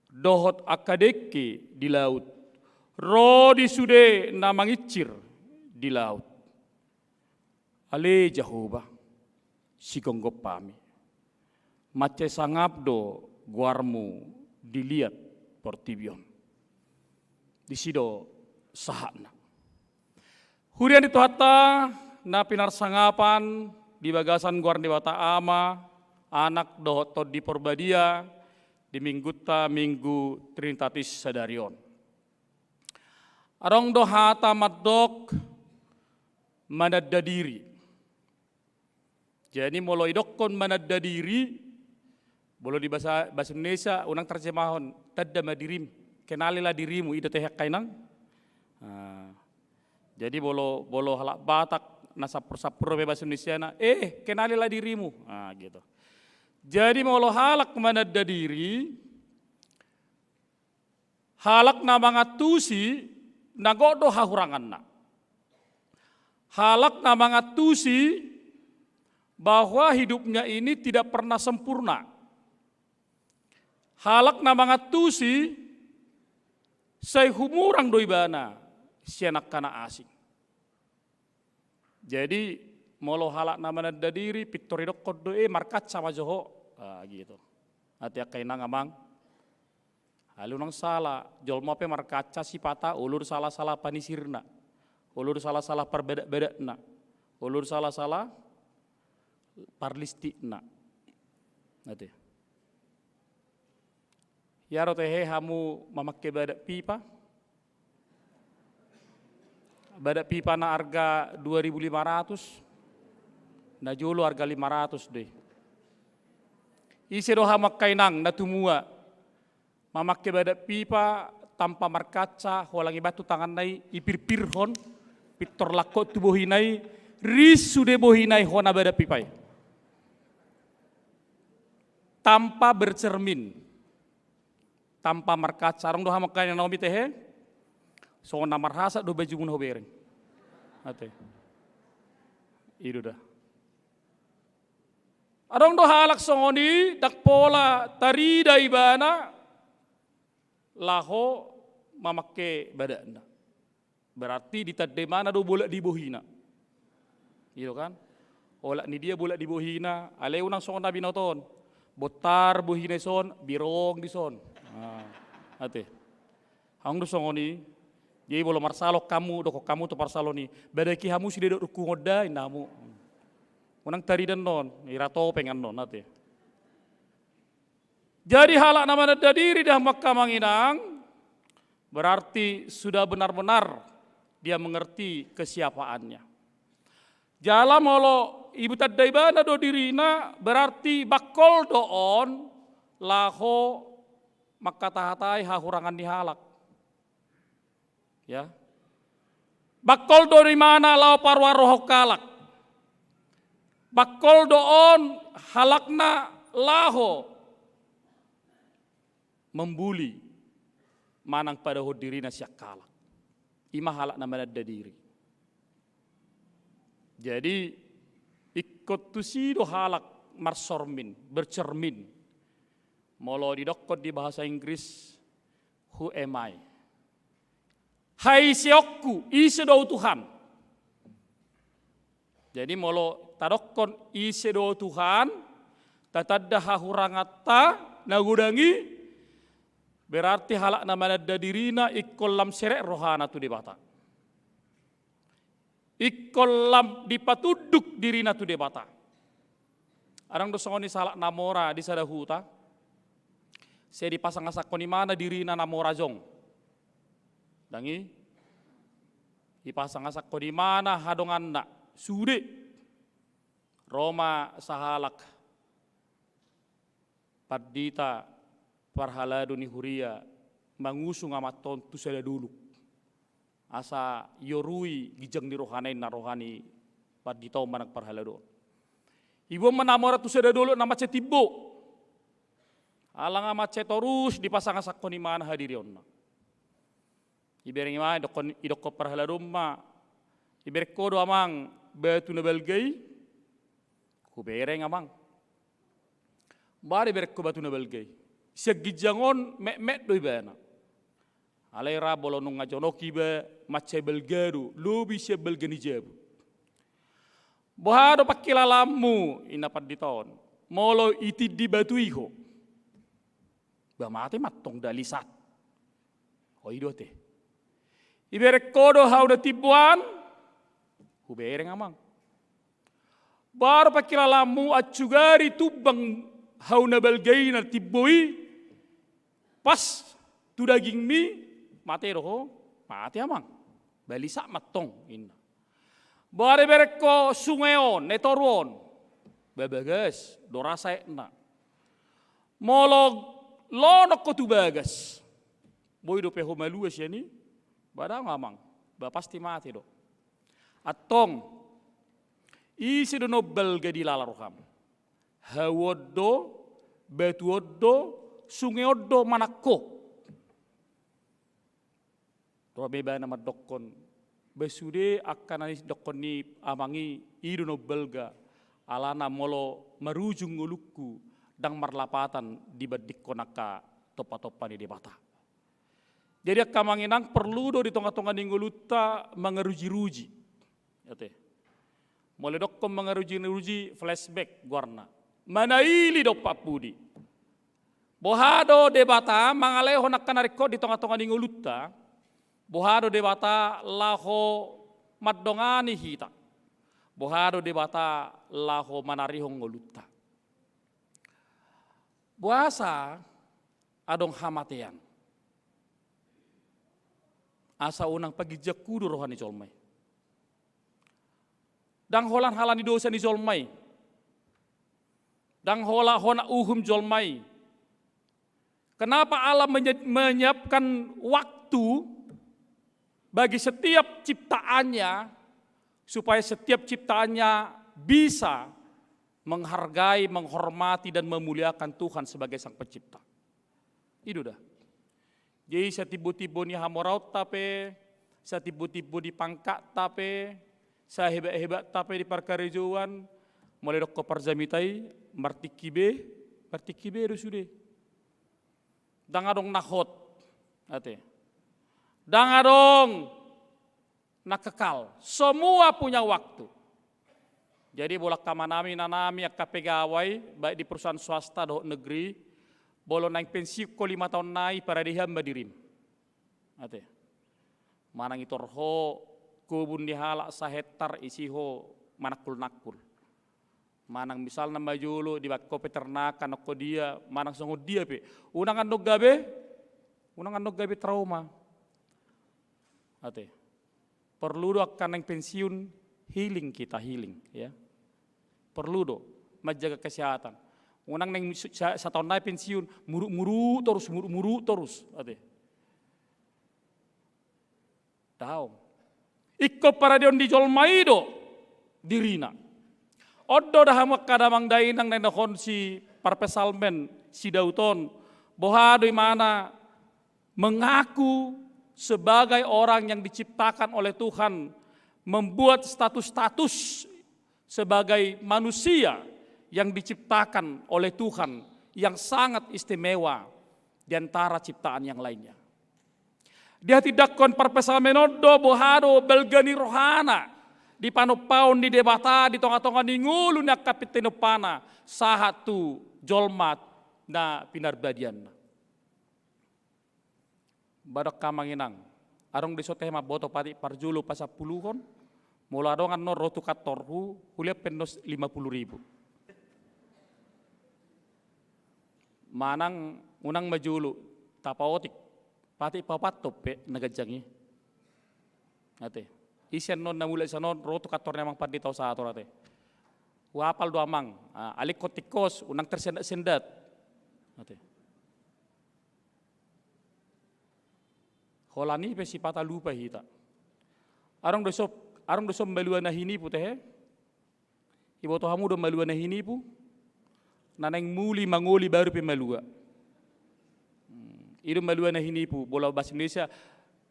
dohot angka dengke di laut, ro di sude na manginsir di laut. Ale Jahowa, sigomgompami, mansai sangap do goarmu di liat portibi on. Disi do sahatna. Huria ni Tuhanta na pinarsangapan di bagasan goar ni Debata Ama, Anak dohot Tondi Porbadia, di minggunta Minggu Trinitatis sadari on. Adong do hata mandok mananda diri. Jadi molo idokkon mananda diri, molo di bahasa, bahasa Indonesia unang terjemahon, tanda ma dirim, kenalilah dirimu, i do tehe angka inang. Nah, jadi molo, molo halak Batak na sampur-sampur pe bahasa Indonesia na, eh, kenalilah dirimu. Nah, gitu. Jadi molo halak mananda diri, halak na mangantusi na gok do hahuranganna. Halak na mangantusi bahwa hidupnya ini tidak pernah sempurna. Halak na mangantusi sai humurang do ibana sian angka na asing. Jadi molo halak na mananda diri, pintor idokkon do, eh, markaca ma jo ho. Ah, gitu. Ate angka inang amang. Alai unang sala, jolma pe markaca sipata, olo do sala-sala panisirna, olo do sala-sala parbadak-badakna, olo do sala-sala parlistikna. Ate. Ia ro tehe hamu mamangke badak pipa? Badak pipa na arga dua ribu lima ratus, na jolo arga lima ratus do i. Ise do hamu angka inang na tumua mamangke badak pipa tanpa markaca, holan ibaen tu tanganna i, ipirpirhon, Pintor langkok tu bohina i, ris sude bohina i hona badan pipa i. Tanpa bercermin, tanpa markaca. Adong do hamu angka na naomi tehe, songon na marhasat do bajumuna hubereng. Ate. I do da. Adong do halak songon i, ndang pola tarida ibana laho mamangke badanna. Berarti ditanda ibana do bolak di bohina. I do kan? Olat ni dia bolak di bohina, alai unang songon na binoto on. Bontar bohina dison, birong dison. Nah, ate. Adong do songon i, jadi molo marsalon hamu, dokkon hamu tu parsalon i, badaki hamu sude dohot rungkung on da, inna hamu. Unang tarida annon, ira topeng annon, ate. Jadi halak na mananda diri di hamu angka amang inang, berarti sudah benar-benar dia mengerti kesiapaannya. Jala molo ditanda ibana do dirina, berarti bangkol do on laho mangkatahatai hahurangan ni halak. Ya. Bangkol do ibana laho paruaruhon halak. Bangkol do on halakna laho membuli manang padahon dirina sian halak. I ma halak na mananda diri. Jadi ingkon tusi do halak marsormin, bercermin. Molo didokkon di bahasa Inggris, "Who am I?" Haiseonku, ise do ahu Tuhan? Jadi molo tadokkon ise do ahu Tuhan, tatanda hahuranganta na godang i, berarti halak na mananda dirina ingkon lam serep rohana tu Debata. Ingkon lam dipatunduk dirina tu Debata. Adong do songon i sahalak na mora di sada huta, sai dipasangasanghon ibana dirina na mora jong. Ndang i? Dipasangasanghon ibana hadonganna, sude. Ro ma sahalak pandita parhalado ni huria mangusung amanta on tu sada dolok. Asa diorui ginjang ni rohana i, na roha ni pandita on manang parhalado on. Diboan ma na mora tu sada dolok na mansai timbo. Ala nga mansai torus dipasangasanghon ibana hadirionna. Dibereng ibana, didokkon, didokkon parhalado on ma, "Dibereng ho do amang batu na balga i?" "Hubereng amang." "Boha dibereng ho batu na balga i?" "Sian ginjang on metmet do ibana. Alai ra molo nunga jonok iba mansai balga do, lobi sian balga ni jabu." "Boha do pangkilalaanmu," inna pandita on, "molo ditindi batu i ho?" "Ba mate ma antong da, lisat." "O, i do ate." "Dibereng ho do hau na timbo an?" "Hubereng amang." "Boha do pangkilalaanmu ansu gari tumbang hau na balga i na timbo i, pas tu dagingmi, mate do ho?" "Mate amang, ba lisat ma antong," inna. "Boha dibereng ho sunge on, na i toru on?" "Ba bagas do ra saetna." "Molo lonong ho tu bagas, boi dope ho malua sian i?" "Ba ndang amang, ba pasti mate do." "Antong, ise do na umbalga dilala roham? Hau on do, batu on do, sunge on do manang ho?" Ro ma ibana mandokkon, "Ba sude angka na nidokkon ni amang i, i do na umbalga, alana molo marujung ngolungku, ndang marlapatan dibandingkon angka tompatompa ni Debata." Jadi angka amang inang, perlu do di tongatonga ni ngolunta mangarujiruji. Ate. Molo didokkon mangarujiruji, flashback goarna. Manaili dompak pudi. Boha do Debata mangalehon angka na ringkot di tongatonga ni ngolunta? Boha do Debata laho mandongani hita? Boha do Debata laho manarihon ngolunta? Boasa adong hamatean? Asa unang paginjang hudu roha ni jolma i. Ndang holan ala ni dosa ni jolma i. Ndang holan hona uhum jolma i. Kenapa Allah menye-, menyiapkan waktu bagi setiap ciptaannya, supaya setiap ciptaannya bisa menghargai, menghormati, dan memuliakan Tuhan sebagai Sang Pencipta. I do da. Jadi, satimbo-timbo ni hamoraonta pe, satimbo-timbo ni pangkatta pe, sahebat-hebatta pe di parkarejoan, molo didok parjamita i, martingki be, martingki be do sude. Ndang adong na hot, ate. Ndang adong na kekal. Semua punya waktu. Jadi, molo angka amanami, inanami, angka pegawai, baik di perusahaan swasta dohot negeri, molo naeng pensiun ho lima taon nai, paradehon ma dirim. Ate. Manang itor ho kobun ni halak sahektar, isi ho manangkul-nangkul. Manang misalna ma jolo dibaen ho peternakan, ho dia, manang songon dia pe. Unang annon gabe, unang annon gabe trauma. Ate. Perlu do angka naeng pensiun, healing kita, healing, ya. Perlu do manjaga kesehatan. Unang naeng su-, sa-, sataon nai pensiun, muruk-muruk torus, muruk-muruk torus, ate. Daong. Ingkon paradehon di jolma i do dirina. On do da hamu angka damang dainang, na nidok si parpsalmen si Daud on, boha do imana mengaku sebagai orang yang diciptakan oleh Tuhan, membuat status-status sebagai manusia yang diciptakan oleh Tuhan yang sangat istimewa di antara ciptaan yang lainnya. Dihatindangkon parpsalmen on do boha do balga ni rohana di panompaon ni Debata di tonga-tonga ni ngolu ni angka pinompana sahat tu jolma na pinarbadianna. Ba dok amang inang, adong do so tehe mamboto patik parjolo pasampuluhon, molo adong annon ro tu kantorhu, hulean pe annon lima puluh ribu. Manang unang ma jolo tapaotik, patik paopathon pe na ganjang i. Ate. Ise annon na mulak sian on ro tu kantor ni amang pandita on sahat on, ate. Huapal do amang, ah, alingkon tingkos, unang tersendat-sendat. Ate. Holan i pe sipata lupa hita. Adong do so, adong do so malua na hinipu tehe. Iboto hamu do malua na hinipu? Na naeng muli mangoli baru pe malua. Hmm, i do malua na hinipu, molo bahasa Indonesia,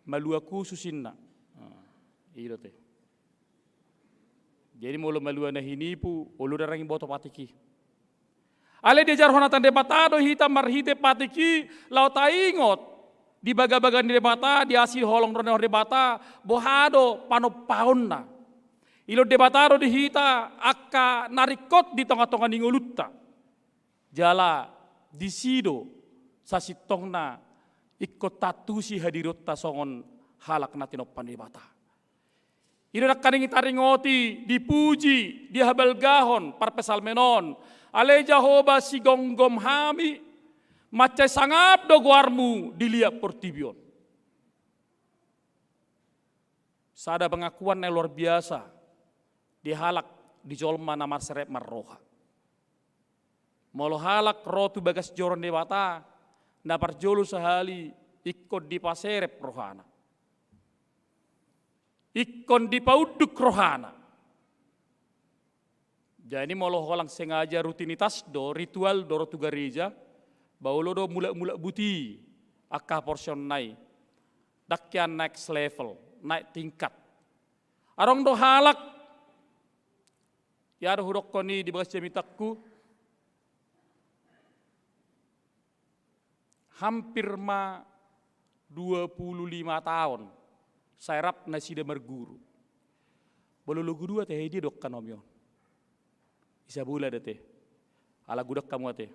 malua khusus inna. Ah, i do te. Jadi molo malua na hinipu, olo do ndang iboto patik i. Alai diajarhon hata ni Debata do hita marhite patik i, laho taingot di bagabaga ni Debata, di asi holong do na nidok Debata, boha do panompaonna. Dilehon Debata do di hita angka na ringkot di tonga-tonga ni ngolunta. Jala disi do sasintongna ingkon taantusi hadirionta songon halak na tinompa ni Debata. I do nangkaning taringoti, dipuji, dihabalgahon parpsalmen on. Ale Jahowa, sigomgom hami, mansai sangap do goarmu di liat portibi on. Sada pengakuan na luar biasa di halak, di jolma na marserep marroha. Molo halak ro tu bagas joro ni Debata, na parjolo sahali ingkon dipaserep rohana. Ingkon dipaunduk rohana. Jadi molo holan sengaja rutinitas do, ritual do ro tu gareja, ba olo do mulak-mulak buti angka haporseaonna i. Ndang hea next level, naik tingkat. Adong do halak, ia do hudokkon i di bagas jamitangku, hampir ma dua puluh lima taon sai rap nasida marguru. Molo logu dua tehe, dia do angka na hami on? Di Sabola do te. Ala godang hamu ate.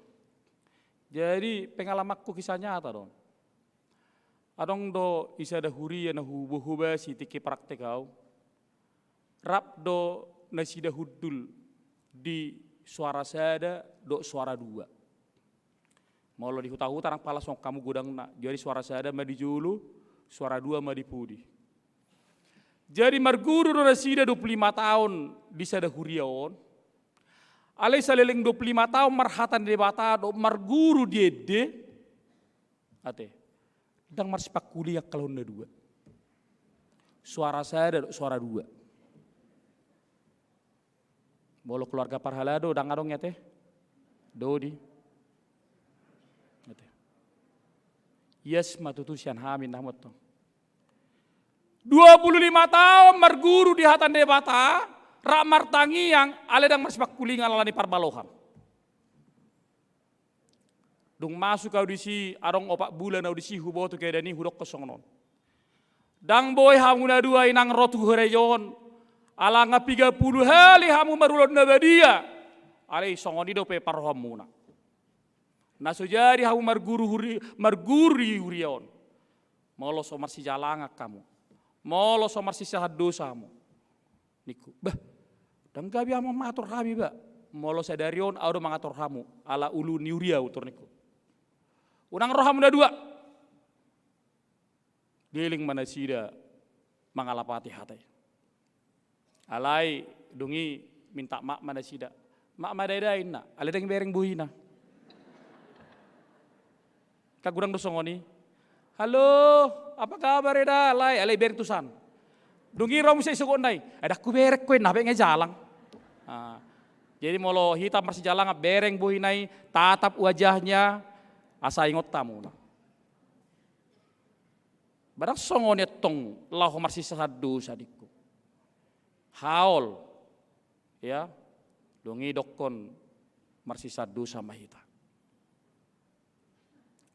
Jadi pengalamanku, kisah nyata do on. Adong do di sada huria na huboto hobasi tingki praktek au. Rap do nasida hundul di suara sada dohot suara dua. Molo di huta-huta ndang pala songon hamu godangna. Jadi suara sada ma di jolo, suara dua ma di pudi. Jadi marguru do nasida dua puluh lima taon di sada huria on. Alai saleleng dua puluh lima taon marhata ni Debata dohot marguru di ende, ate, ndang marsipangkulingan angka na dua. Suara sada dohot suara dua. Molo keluarga parhalado, ndang adong i ate. Dodi. Ate. Ias ma tutu sian hami na motong. Dua puluh lima taon marguru di hata ni Debata, rap martangiang, alai ndang marsipangkulingan ala ni parbalohan. Dung masuk au disi, adong opat bulan au disi, huboto keadaan i, hudokkon songon on. Ndang boi hamu na dua inang ro tu huria on, ala nga piga pulu hali hamu marulaon na badia, alai songon i dope parrohamuna. Na so jadi hamu marguru huri-, marguru di huria on. Molo so marsijalangan hamu, molo so marsisahat dosa hamu, ningku. Bah, ndang gabe hamu mangatur hami, bah. Molo sadari on au do mangatur hamu, ala ulu ni huria au, tor ningku. Unang ro hamu na dua. Leleng ma nasida mangalapati hata i. Alai dung i minta maaf ma nasida. Maaf ma dae-dae inna, alai ndang bereng bohina. Kan godang do songon i. Halo, apa kabar eda? Alai, alai bereng tusan. Dung i ro muse isogotna i. Ai ndang hubereng ho inna, hape nga jalang. Ah. Jadi molo hita marsijalangan, bereng bohina i, tatap wajahnya, asa ingot hamuna. Ba ndang songon i antong laho marsisahat dosa, ningku. Haol, ya, dung i dokkon marsisahat dosa ma hita.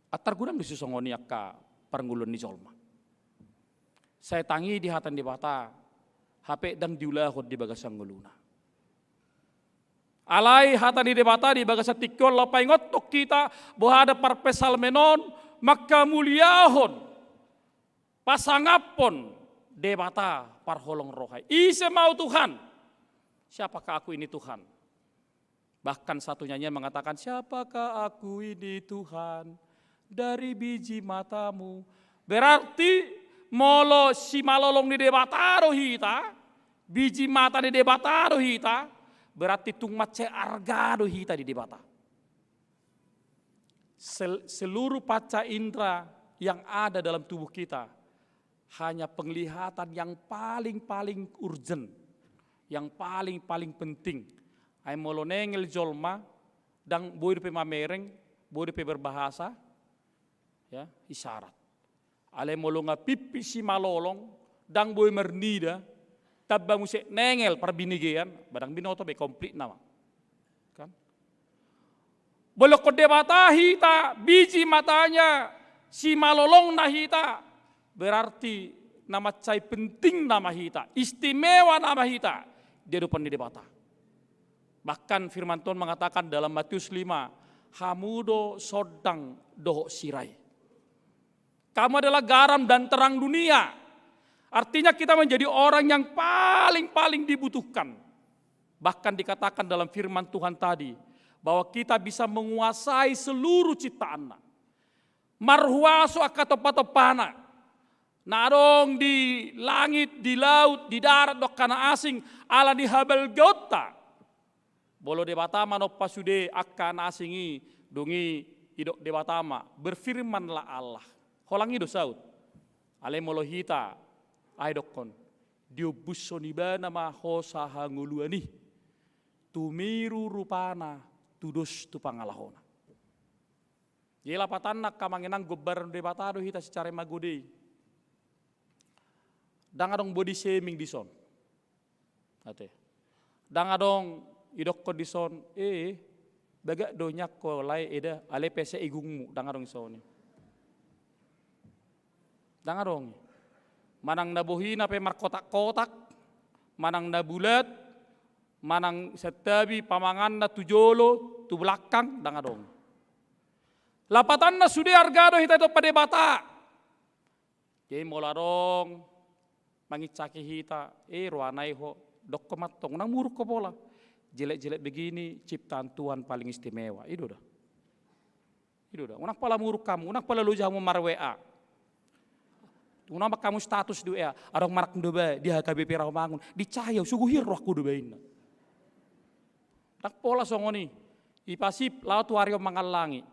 Antar godang do songon i angka parngoluan ni jolma. Sai tangi di hata ni Debata, hape ndang diulahon di bagasan ngoluna. Alai hata ni Debata di bagasan tingki on laho paingothon hita, boha do parpsalmen on manghamuliahon, pasangaphon Debata parholong roha i. Ise ma au Tuhan? Siapakah aku ini Tuhan? Bahkan satu nyanyian mengatakan, "Siapakah aku ini Tuhan? Dari biji matamu." Berarti molo simalolong ni Debata do hita, biji mata ni Debata do hita, berarti tung mansai arga do hita di Debata. Sel-, seluruh panca indera yang ada dalam tubuh kita, hanya penglihatan yang paling-paling urgent, yang paling-paling penting. Ai molo nengel jolma, ndang boi dope mamereng, boi dope berbahasa, ya, isyarat. Alai molo nga pimpit simalolong, ndang boi marnida, tamba muse nengel parbinigean, ba ndang binoto be, konflikna ma. Kan? Molo dokkon Debata hita, biji matanya, simalolongna hita, berarti na mansai penting nama hita, istimewa nama hita di adopan ni Debata. Bahkan firman Tuhan mengatakan dalam Matius lima, "Hamu do sondang dohot sira i." Kamu adalah garam dan terang dunia. Artinya kita menjadi orang yang paling-paling dibutuhkan. Bahkan dikatakan dalam firman Tuhan tadi, bahwa kita bisa menguasai seluruh ciptaan-Na. Marhuaso angka tompa-tompana. Na adong di langit, di laut, di darat, dohot angka na asing, ala ni habalgaonta. Molo Debata manompa sude angka na asing i, dung i didok Debata ma, "Berfirmanlah Allah." Holan i do saut. Alai molo hita, ai dokkon, "Diombushon Ibana ma hosa hangoluan i. Tumiru rupana, tudos tu pangalahona." Jadi lapatanna angka amang inang, gombaran Debata do hita secara imago Dei. Ndang adong body shaming dison. Ate. Ndang adong idokkon dison, "Eh, bagak do nian ho lae eda, alai pesek igungmu." Ndang adong dison i. Ndang adong i. Manang na bohina pe markotak-kotak, manang na bulat, manang santabi pamanganna tu jolo, tu belakang, ndang adong. Lapatanna sude arga do hita ditompa Debata. Jadi molo adong manginsaki hita, "Eh, roha nai ho," dokkon ma antong, "Unang muruk ho pola. Jelek-jelek begini ciptaan Tuhan paling istimewa." I do da. I do da. Unang pola muruk hamu, unang pola loja hamu mar-W A. Unang ma hamu status di W A, "Adong manang do ba di H K B P Rawamangun." Dicai au, so gohir rohangku do ba inna. Ndang pola songon i. Ipasip laho tu ari on mangallangi.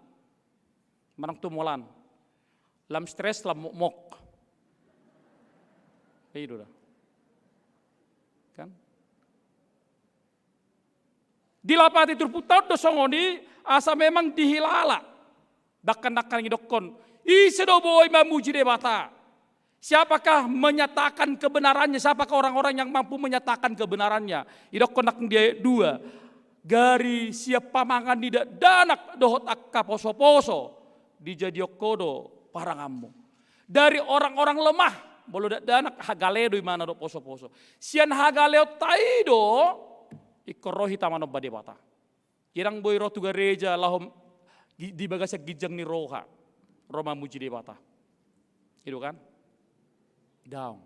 Manang tu molan. Lam stres, lam mokmok. I do da. Kan? Dilapati turpukta on do songon i, asa memang dihilala. Dangkan-dangkan i dokkon, ise do boi mamuji Debata? Siapakah menyatakan kebenarannya? Siapakah orang-orang yang mampu menyatakan kebenarannya? Idokkon nang di ayat dua, gari sian pamangan ni dakdanak dohot angka poso-poso, dijadion ho do paranganmu. Dari orang-orang lemah, molo dakdanak, hagale do imana dohot poso-poso. Sian hagaleonta i do, ingkon ro hita manomba Debata. Ndang boi ro tu gareja laho gi-, di bagasan ginjang ni roha ro mamuji Debata. I do kan? Daong.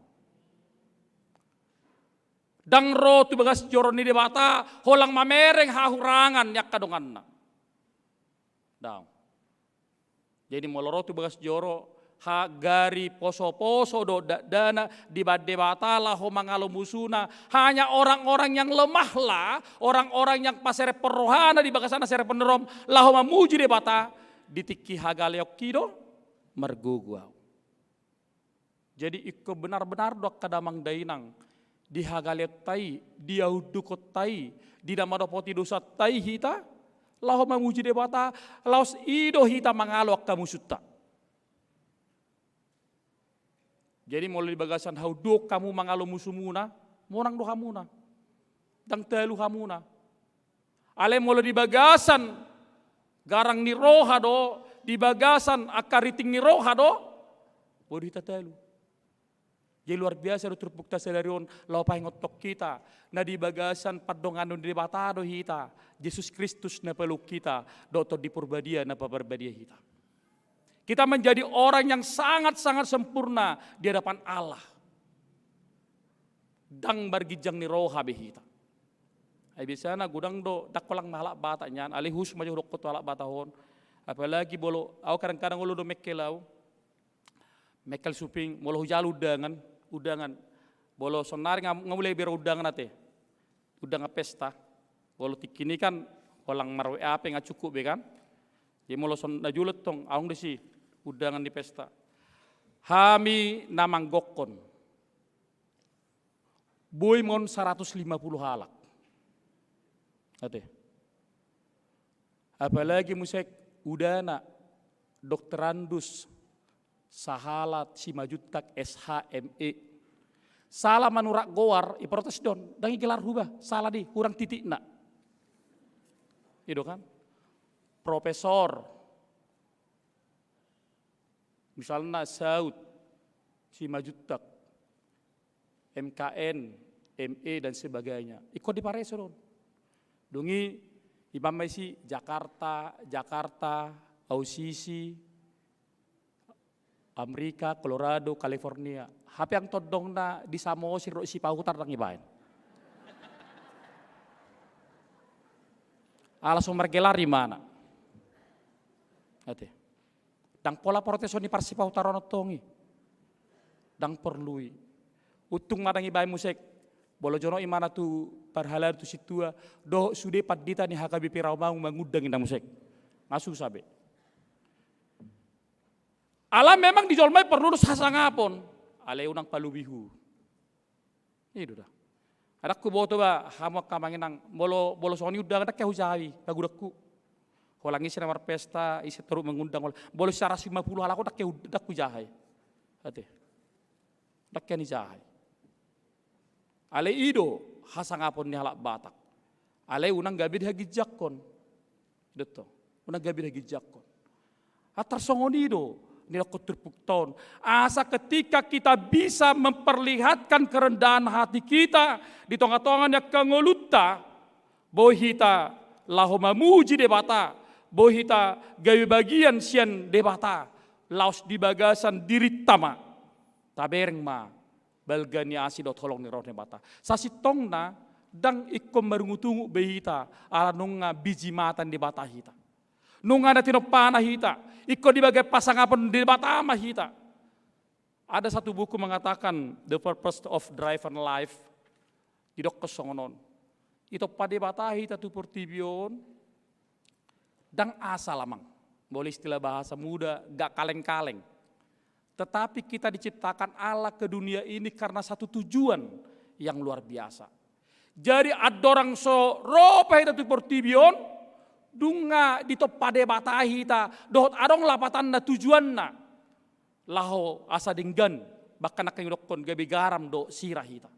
Ndang ro tu bagas joro ni Debata holan mamereng hahurangan ni angka donganna. Daong. Jadi molo ro tu bagas joro, ha, gari poso-poso do dakdanak dibaen Debata laho mangalo musuna. Hanya orang-orang yang lemahlah, orang-orang yang paserephon rohana di bagasan na serepon ni roham laho mamuji Debata, di tingki hagaleonki do margogo ahu. Jadi ingkon benar-benar do angka damang dainang, di hagaleonta i, di haundukonta i, di na madapoti dosanta i hita laho mamuji Debata, laos i do hita mangalo angka musunta. Jadi molo di bagasan haunduhon hamu mangalo musumuna, monang do hamuna. Ndang talu hamuna. Alai molo di bagasan garang ni roha do, di bagasan angka riting ni roha do, boi do hita talu. Jadi luar biasa do turpukta sadari on, laho paingothon hita, na di bagasan pandonganon ni Debata do hita, Jesus Kristus na paluahon hita, dohot Tondi Porbadia na paparbadia hita. Kita menjadi orang yang sangat-sangat sempurna di hadapan Allah. Ndang marginjang ni roha be hita. Ai biasana godang do, ndang holan ma halak Batak nian, alai khusus ma jo hudok tu halak Batak on. Apalagi molo, ahu kadang-kadang olo do mengkel ahu. Mengkel suping, molo hujalo undangan, undangan. Molo sonari nga, nga mulai be ro undangan ate. Undangan pesta. Molo tingki ni kan, holan mar-W A pe nga cukup be kan. Jadi molo son na jolo tong, adong disi undangan ni pesta. Hami na manggokhon. Boi ma on saratus lima pulu halak. Ate. Apalagi muse udana, doktorandus, sahala Simanjuntak S H M E. Sala manurak goar, i protes do on, ndang i gelar huba, sala do i, hurang titikna. I do kan? Profesor. Misalna Saud, Simanjuntak, M K N, M E, dan sebagainya. Ingkon dipareso do on. Dung i, ibaen ma disi Jakarta, Jakarta, Ausisi, Amerika, Colorado, California. Hape angka tondongna di Samosir dohot Sipahutar ndang ibaen. Ala so margelar imana. Ate. Ndang pola protes on di parsipahutaron on tong i. Ndang porlu i. Untung ma ndang ibaen muse. Molo jonok imana tu parhalado, tu sintua, dohot sude pandita ni H K B P Rawamangun mangundang, inda muse. Nga susa be. Ala memang di jolma i porlu do hasangapon. Alai unang palobi hu. I do da. Ndang huboto ba, hamu angka amang inang, molo, molo songon i undangan ndang hea hujaha i, pagodangku. Holan ise na marpesta, ise torop mangundang, holan. Molo saratus lima pulu halak on ndang hea, ndang hujaha i. Ate. Ndang hea nijaha i. Alai i do hasangapon ni halak Batak. Alai unang gabe dihaginjangkon. Dohot, unang gabe dihaginjangkon. Antar songon i do, nidokkon turpukta on. Asa ketika kita bisa memperlihatkan kerendahan hati kita di tonga-tonga ni angka ngolunta, boi hita laho mamuji Debata, boi hita gabe bagian sian Debata, laos di bagasan dirinta ma, tabereng ma balga ni asi dohot holong ni roha ni Debata. Sasintongna, ndang ingkon marungut-ungut be hita, ala nunga biji mata ni Debata hita. Nunga na tinompana hita, ingkon di bagian pasangapon ni Debata ma hita. Ada satu buku mengatakan, The Purpose of Driven Life, didokkon songon on. Ditompa Debata hita tu portibi on, ndang asal amang. Molo istilah bahasa muda, nggak kaleng-kaleng. Tetapi kita diciptakan Allah ke dunia ini karena satu tujuan yang luar biasa. Jadi andorang so ro pe hita tu portibi on, dung nga ditompa Debata hita, dohot adong lapatanna tujuanna. Laho asa denggan, bahkan angka na hudok on gabe garam dohot sira hita.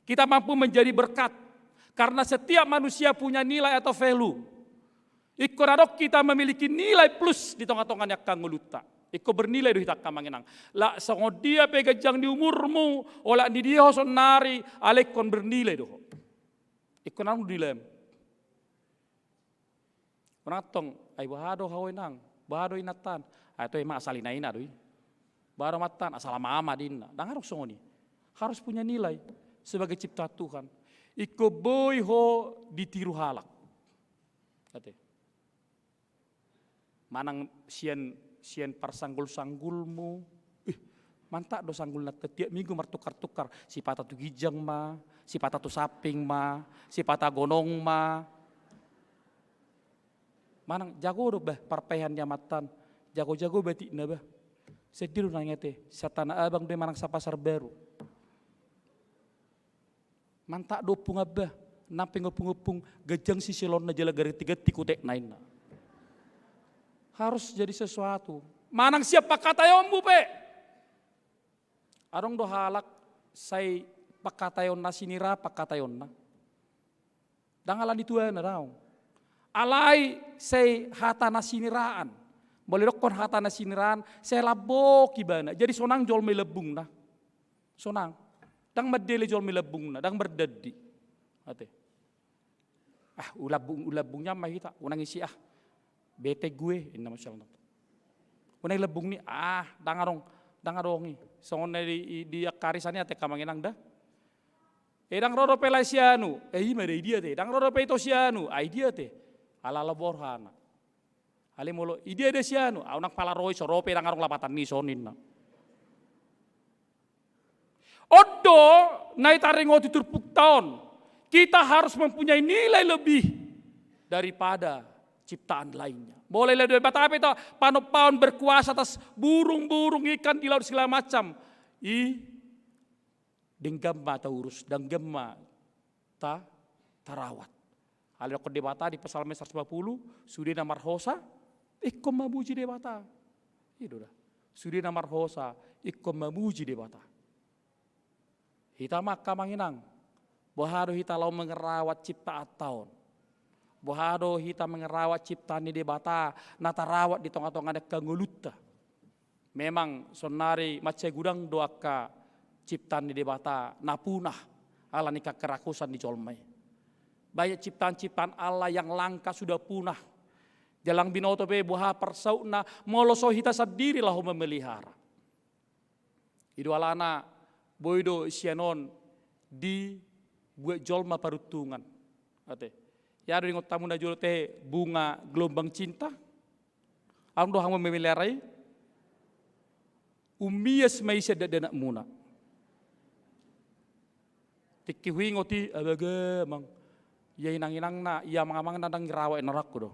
Kita mampu menjadi berkat, karena setiap manusia punya nilai atau value. Ingkon adong hita memiliki nilai plus di tonga-tonga ni angka ngolunta. Ingkon bernilai do hita angka amang inang. Ala songon dia pe ganjang ni umurmu, olat ni dia ho saonari, alai ingkon bernilai do ho. Ingkon adong nilai. Unang tong, ai boha do ho inang, boha do inanta an. Ai toe ma asal ina-ina do i. Boha do amanta an, asal ama-ama do inna. Ndang adong songon i. Harus punya nilai sebagai ciptaan Tuhan. Ingkon boi ho ditiru halak. Ate. Manang sian, sian parsanggul-sanggulmu. Ih, mantap do sanggulna, tiap minggu martukar-tukar. Sipata tu ginjang ma, sipata tu samping ma, sipata gonong ma. Manang jago do bah parpaean ni amanta an, jago-jago batikna bah. Sedih do nang ate, sian Tanah Abang do i manang sian Pasar Baru. Mantap do ompung bah, nampeng ompung-ompung, ganjang sisilonna jala ganti-ganti kutekna inna. Harus jadi sesuatu. Manang sian pangkataionmu pe. Adong do halak sai pangkataionna sinira pangkataionna. Ndang ala ni tuana daong. Alai sai hata na siniraan. Molo didokkon hata na siniraan, sai lambok ibana. Jadi sonang jolma i lambungna. Sonang. Ndang mandele jolma i lambungna, ndang mardandi. Ate. Ah, ulambung, ulambung ni an ma hita, unang isi ah. Bete gue, inna ma sian na. Unang i lambung ni, ah, ndang adong, ndang adong i. Songon na di, di, di angka arisan i ate angka amang inang da. Eh, ndang ro dope lae si anu, eh, i ma da i dia te. Ndang ro dope ito si anu, ah, i dia te. Ala-ala borhana. Alai molo i dia da si anu, ah, unang pala ro i, so ro pe ndang adong lapatan ni son inna. On do na i taringot di turpukta on, kita harus mempunyai nilai lebih daripada ciptaan lainnya. Molo i Debata pe ta panompaon berkuasa atas burung-burung, ikan di laut, segala macam. I denggan ma taurus, denggan ma ta, tarawat. Alai didokkon Debata di Psalmen seratus lima puluh, sude na marhosa, ingkon mamuji Debata. I do da. Sude na marhosa, ingkon mamuji Debata. Hita ma angka amang inang, boha do hita laho mangarawat ciptaanta on. Boha do hita mangarawat ciptaan ni Debata, na tarawat di tonga-tonga ni angka ngolunta. Memang saonari mansai godang do angka ciptaan ni Debata na punah ala ni kekerakusan ni jolma i. Banyak ciptaan-ciptaan Allah yang langka sudah punah. Jala ndang binoto be boha parsautna molo so hita sandiri laho memelihara. I do alana boi do sian on dibuat jolma paruntungan. Ate. Ia do diingot hamu na jolo tehe bunga gelombang cinta. Adong do hamu memelihara i? Ummias ma i sian dakdanakmuna. Tingki huingot i, abaga amang. Ia inang-inangna, ia amang-amangna ndang dirawat, inna rohangku do.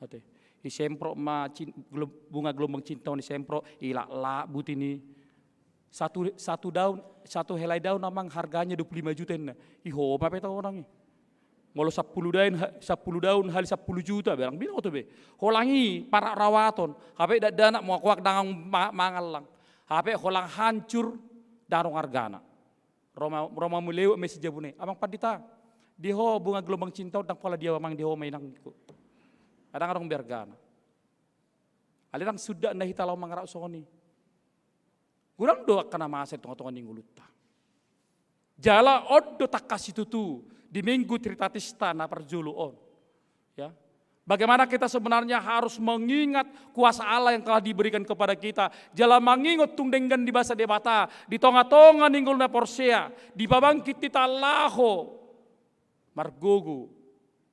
Ate. Disemprot ma cin-, gelom-, bunga gelombang cinta on disemprot, ilaklak buti ni. Satu, satu daun, satu helai daun amang harganya dua puluh lima juta inna. Ih, ho ma pe taonang i. Molo sampulu daun, ha-, sampulu daun hali sampulu juta, be ndang binoto be. Holan i parak rawaton. Hape dakdanak ma hoak ndang ma-, mangallang. Hape holan hancur, ndang adong argana. Ro ma, ro ma mulewat ma i sian jabuna i. Amang pandita, di ho bunga gelombang cinta on ndang pola dia amang, di ho ma inangku. Ndang adong be argana. Alai ndang sundat na hita laho mangarawat songon i. Godang do angka na masa di tonga-tonga ni ngolunta. Jala on do tangkas situtu di Minggu Tritatista na parjolo on. Ya. Bagaimana kita sebenarnya harus mengingat kuasa Allah yang telah diberikan kepada kita. Jala mangingot tung denggan dibasa Debata di tonga-tonga ni ngolu na porsea, dipabangkit hita laho margogo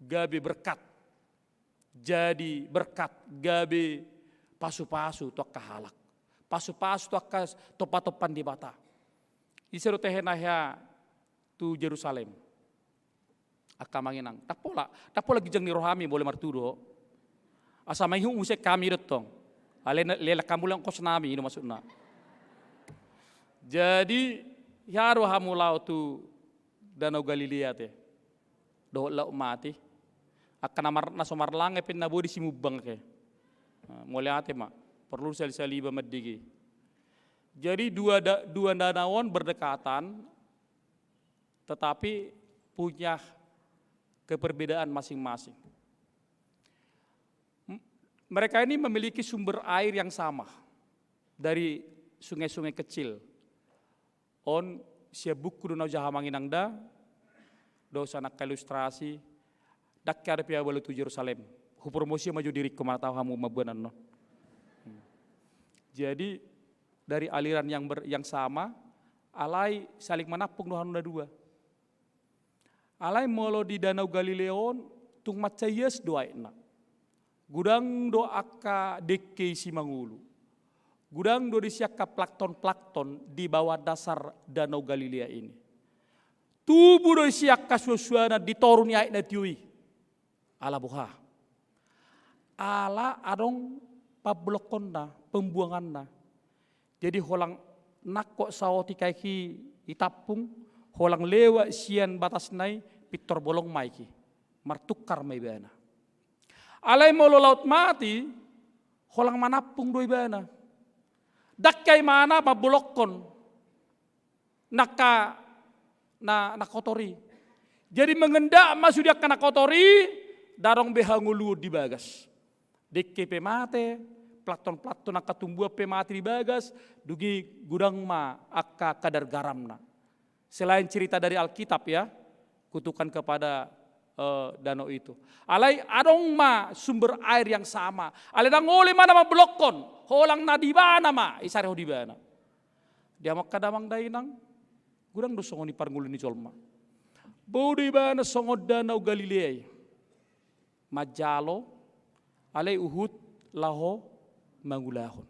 gabe berkat. Jadi berkat, gabe pasu-pasu tu angka halak. Pasu-pasu tu angka tompa-tompa ni Debata. Ise do tehe na hea tu Jerusalem? Angka amang inang. Ndang pola, ndang pola ginjang ni rohami molo martudu ho. Asa maihut muse hami do tong. Alai na, leleng hamu lehon kosnami, i do maksudna. Jadi, hea do hamu laho tu Danau Galilea te, dohot Laut Mati. Angka na mar-, na so marlange pe na boi disimumbang ke. Nah, mauliate ma, porlu sali-sali iba mandege. Jadi dua da-, dua danau on berdekatan, tetapi punya keperbedaan masing-masing. M-, mereka ini memiliki sumber air yang sama dari sungai-sungai kecil. On sian buku do na hujaha amang inang da, dohot sian angka ilustrasi, ndang hea dope ahu balo tu Jerusalem. Hupromosio ma jo diringku, mana tahu hamu mamboan annon. Hmm. Jadi, dari aliran yang ber-, yang sama, alai saling manampung do hanu na dua. Alai molo di Danau Galilea on, tung mansai ias do aekna. Godang do angka dengke isi mangolu. Godang do disi angka plankton-plankton di bawah dasar Danau Galilea ini. Tubu do isi angka suansuanan di toru ni aek na tio i. Ala boha? Ala adong pambolongkonna, pembuanganna. Jadi holan nangkok saotik aek i, itampung, holan lewat sian batasna i, pintor bolong ma aek i. Martungkar ma ibana. Alai molo Laut Mati, holan manampung do ibana. Ndang hea imana mambolongkon na angka na, na kotor i. Jadi mengendap ma sude angka na kotor i, ndang adong be hangoluon di bagas. Dengke pe mate, plankton-plankton angka tumbuhan pe mate di bagas, dung i godang ma angka kadar garamna. Selain cerita dari Alkitab ya, kutukan kepada, eh, danau itu. Alai adong ma sumber air yang sama. Alai ndang olo imana mambolongkon, holan na di ibana ma isarihon ibana. Di hamu angka damang dainang, godang do songon i parngoluon ni jolma. Boi do ibana songon Danau Galilea i. Manjalo, alai huhut laho mangulahon.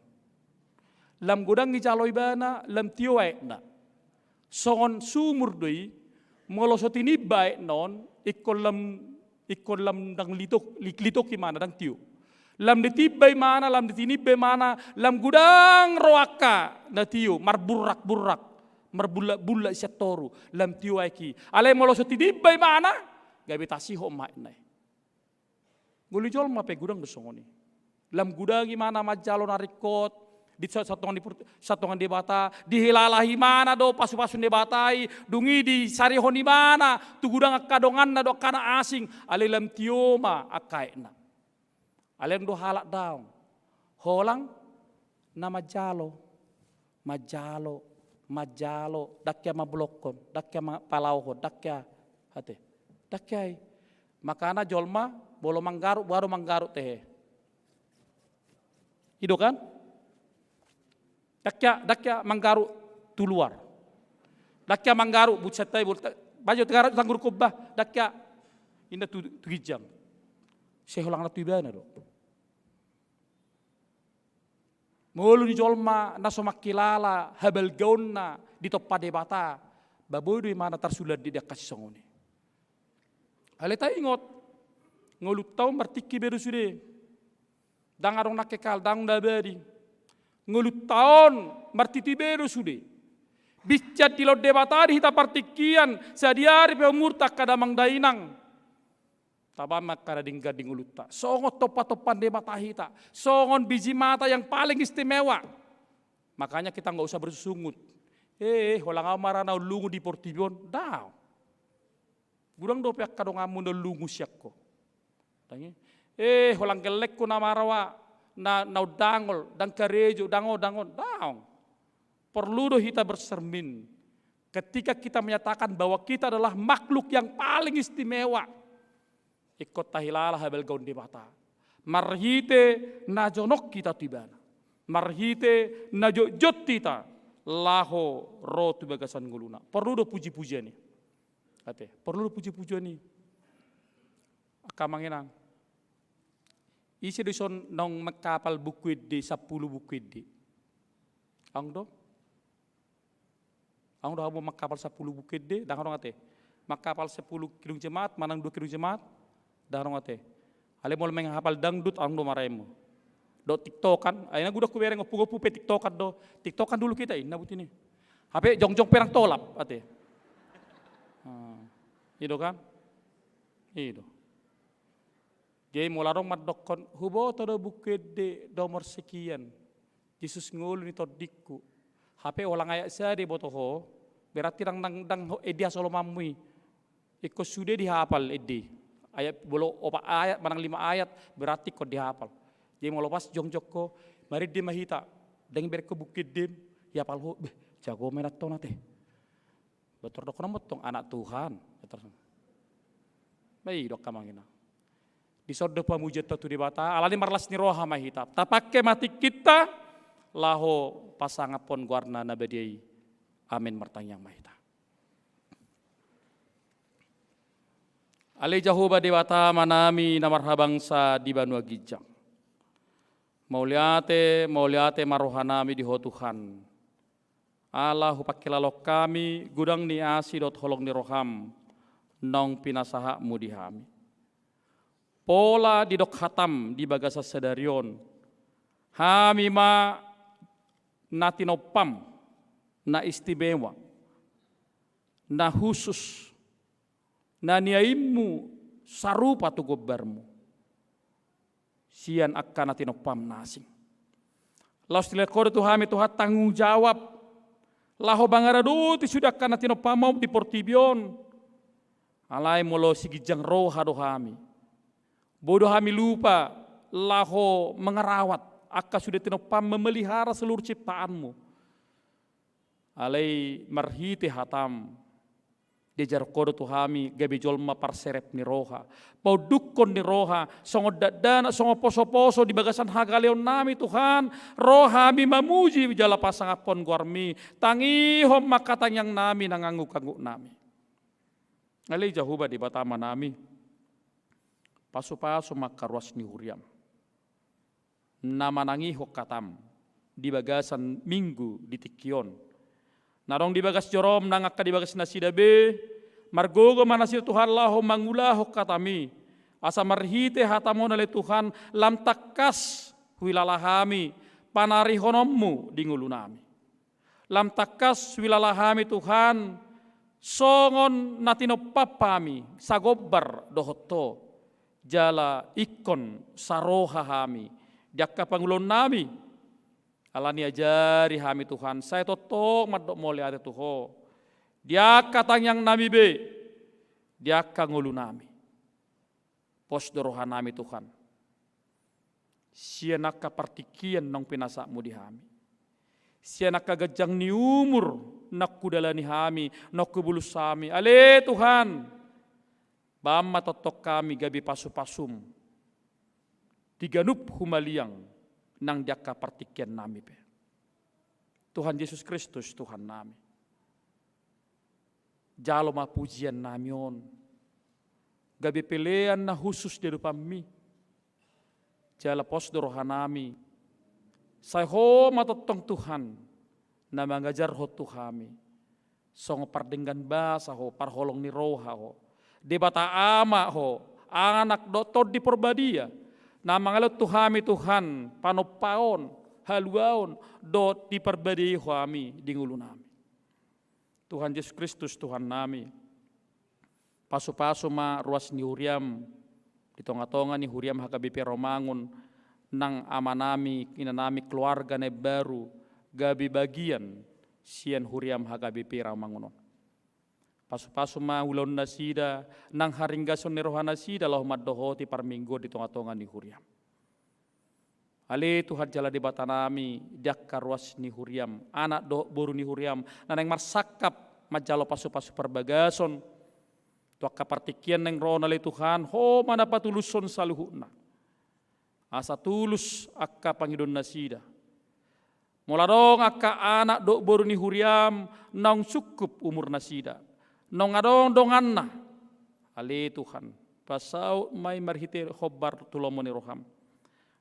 Lam godang dijalo ibana, lam tio aekna. Songon sumur do i, molo so tinimba aekna on, ingkon lam, ingkon lam ndang litok, li-, litok imana, ndang tio. Lam ditimba imana, lam ditinimba imana, lam godang ro angka na tio, marburrak-burrak, marbullak-bullak sian toru, lam tio aek i. Alai molo so tinimba imana, gabe tasihon ma aekna i. Ngolu ni jolma pe godang do songon i. Lam godang imana manjalo na ringkot, di sa-, satongan ni pur-, satongan Debata, dihilala imana do pasu-pasu ni Debata i, dung i disarihon imana tu godang angka donganna dohot angka na asing, alai lam tio ma angka aekna. Alai adong do halak daong. Holan na manjalo, manjalo, manjalo, ndang hea mambolongkon, ndang hea ma-, palaohon, ndang hea, ate. Ndang hea i. Makana jolma, molo manggaruk, boha do manggaruk tehe? I do kan? Ndang hea, ndang hea manggaruk tu luar. Ndang hea manggaruk, buset tai, bul-, ta-, bajo tegaruk tanggurkon bah, ndang hea. Inda tu, tu ginjang. Sai holan na tu ibana do. Ngolu ni jolma na so mangkilala habalgaonna ditompa Debata, ba boi do imana tarsulandit di angka sisongon i. Alai taingot, ngolunta on martingki be do sude. Ndang adong na kekal, ndang adong na abadi. Ngolunta on martiti be do sude. Binsan dilehon Debata di hita partingkian, sadihari pe umurta angka damang dainang. Taba ma angka na denggan di ngolunta. Songon tompa-tompa ni Debata hita. Songon biji mata yang paling istimewa. Makanya kita nggak usah bersungut-sungut. Eh, holan ahu ma ra na umlungun di portibi on. Daong. Godang dope angka donganmu na umlungun sian ho. Ndang i. Eh, holan gellengku na marroha, na, na undangol, ndang karejo, ndang on, ndang on. Daong. Porlu do hita bersermin. Ketika kita menyatakan bahwa kita adalah makhluk yang paling istimewa. Ingkon tahilala habalgaon Debata. Marhite na jonok hita tu ibana. Marhite na jotjot hita laho ro tu bagasan ngoluna. Porlu do puji-pujian i. Ate, porlu do puji-pujian i. Angka amang inang. Ise do dison naung mangkapal buku ende, sampulu buku ende? Adong do? Adong do hamu mangkapal sampulu buku ende? Ndang adong ate. Mangkapal sampulu kidung jemaat, manang dua kidung jemaat? Ndang adong ate. Alai molo mangkapal dangdut, adong do maraimo. Dohot tiktokan, ai na godang hubereng ompung-ompung pe tiktokan do. Tiktokan dulu kita, inna buti ni. Hape jongjong pe ndang tolap ate. Ah, i do kan? I do. Jadi molo adong mandokkon, huboto do Buku Ende nomor sekian, Jesus ngolu ni tondingku. Hape holan ayat sada diboto ho, berarti ndang, ndang, ndang ho, ende hasolomanmu i. Ingkon sude dihapal ende. Ayat, molo opat ayat manang lima ayat, berarti ingkon dihapal. Jadi molo pas jongjong ho, marende ma hita, ndang bereng ho Buku Ende, dihapal ho, beh, jago ma i antong ate. Ba tor dohonon ma antong anak Tuhan. Ba i do angka amang inang. Dison do pamujianta tu Debata, alani marlas ni roha ma hita. Tapangke ma tingkinta, laho pasangaphon goarna na badia i. Amen, martangiang ma hita. Ale Jahowa Debata Amanami na marhabangsa di banua ginjang. Mauliate, mauliate ma rohanami di Ho Tuhan. Ala hupangkilalahon hami godang ni asi dohot holong ni roham, naung pinasahatmu di hami. Pola didok hatam di bagasan sadari on, hami ma na tinompam, na istimewa, na husus, na niainmu sarupa tu gombarmu. Sian angka na tinompam na asing. Laos dilehon Ho do tu hami Tuhan tanggung jawab. Laho mangaradoti sude angka na tinompam di portibi on. Alai molo siginjang roha do hami. Boi do hami lupa laho mangarawat angka sude tinompam memelihara seluruh ciptaanmu. Alai marhite hatam, diajarhon Ho do tu hami gabe jolma parserep ni roha, paundukkon ni roha, songon dakdanak, songon posoposo di bagasan hagaleonnami Tuhan, rohami mamuji jala pasangaphon goarmi, tangihon ma angka tangiangnami nang anggukangguknami. Ale Jahowa Debata Amanami, pasupasu ma angka ruas ni huriam. Na manangihon hatam di bagasan minggu di tingki on. Na adong di bagas jorom nang angka di bagas nasida be, margogo ma nasida Tuhan laho mangulahon hatami, asa marhite hatam on ale Tuhan, lam tangkas huilala hami panarihononmu di ngolunami. Lam tangkas huilala hami Tuhan, songon na tinompam hami, sagombar dohot Ho, jala ingkon saroha hami di angka pangulaonnami. Alani ajari hami Tuhan, sai tongtong mandok mauliate tu Ho di angka tangiangnami be, di angka ngolunami. Pos do rohanami Tuhan, sian angka partingkian naung pinasahatmu di hami, sian angka ganjang ni umur naung hudalani hami, naung hubolus hami. Ale Tuhan, bahen ma tongtong hami gabe pasupasum di ganup humaliang nang di angka partingkiannami pe. Tuhan Jesus Kristus Tuhannami, jalo ma pujiannami on gabe pelean na husus di adopanmi. Jala pos do rohanami, sai Ho ma tongtong Tuhan na mangajarhon tu hami. Songon pardenggan basa Ho, parholong ni roha Ho, Debata Ama Ho, Anak dohot Tondi Porbadia, na mangalehon tu hami Tuhan panompaon, haluaon dohot diparbadiai Ho hami di ngolunami. Tuhan Jesus Kristus Tuhannami, pasupasu ma ruas ni huriam di tongatonga ni huriam H K B P Rawamangun, nang amanami, inanami, keluarga na imbaru gabe bagian sian huriam H K B P Rawamangun on. Pasupasu ma ulaonnasida nang haringgason ni rohanasida laho mandohoti parmingguon di tongatonga ni huriam. Ale Tuhan jala Debatanami, di angka ruas ni huriam, anak dohot boru ni huriam na naeng marsangkap manjalo pasupasu parbagason tu angka partingkian naeng ro on, ale Tuhan, Ho ma na patulushon saluhutna, asa tulus angka pangidoannasida. Molo adong angka anak dohot boru ni huriam naung sungkup umurnasida, naung adong donganna, ale Tuhan, pasaut ma i marhite hombar tu lomo ni roham.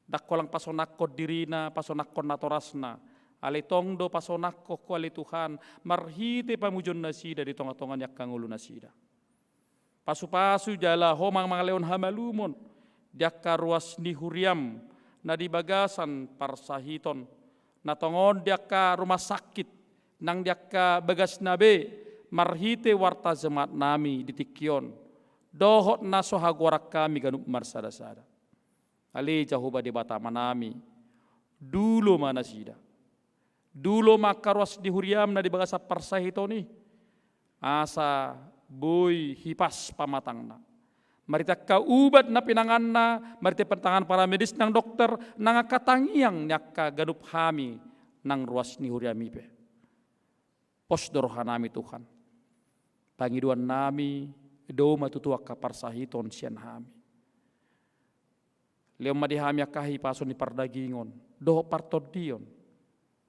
Ndang holan pasonanghon dirina, pasonanghon natorasna, alai tong do pasonanghon Ho, ale Tuhan, marhite pamujionnasida di tongatonga ni angka ngolunasida. Pasupasu jala Ho ma mangalehon hamalumon di angka ruas ni huriam na di bagasan parsahiton, na tongon di angka rumah sakit, nang di angka bagasna be, marhite warta jemaatnami di tingki on, dohot na so hagoaran hami ganup marsada-sada. Ale Jahowa Debata Amanami, dulo ma nasida. Dulo ma angka ruas ni huriam na di bagasan parsahiton i, asa boi hipas pamatangna. Marhite angka ubat na pinanganna, marhite pantangan paramedis nang dokter, nang angka tangiang ni angka ganup hami nang ruas ni huriam i pe. Pos do rohanami Tuhan. Pangidoannami, dao ma tutu angka parsahiton sian hami. Lehon ma di hami angka hahipason ni pardagingon, dohot partondion,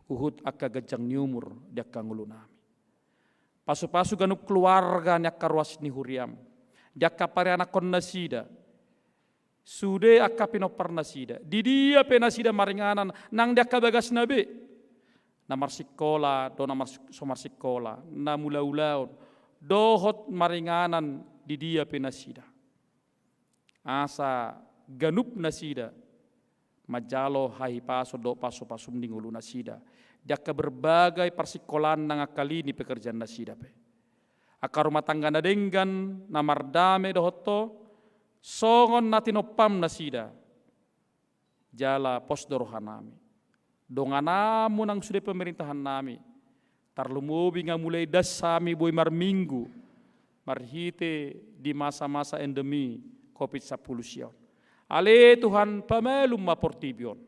huhut angka ganjang ni umur di angka ngolunami. Pasu-pasu ganup keluarga ni angka ruas ni huriam, di angka parianakkon nasida, sude angka pinompar nasida, di dia pe nasida maringanan, nang di angka bagasna be, na marsikola, dohot na mars-, so marsikola, na mangula-ulaon, dohot maringanan di dia pe nasida. Asa ganup nasida manjalo hahipason dohot pasu-pasum di ngolu nasida. Di angka berbagai parsikolaan nang angka lini pekerjaan nasida pe. Angka rumah tangga na denggan, na mardame dohot ho, songon na tinompam nasida. Jala pos do rohanami. Dongananmu nang sude pemerintahannami. Tarlumobi nga mulai das hami boi marminggu. Marhite di masa-masa endemi covid sampulu sia on. Ale Tuhan, pamalum ma portibi on.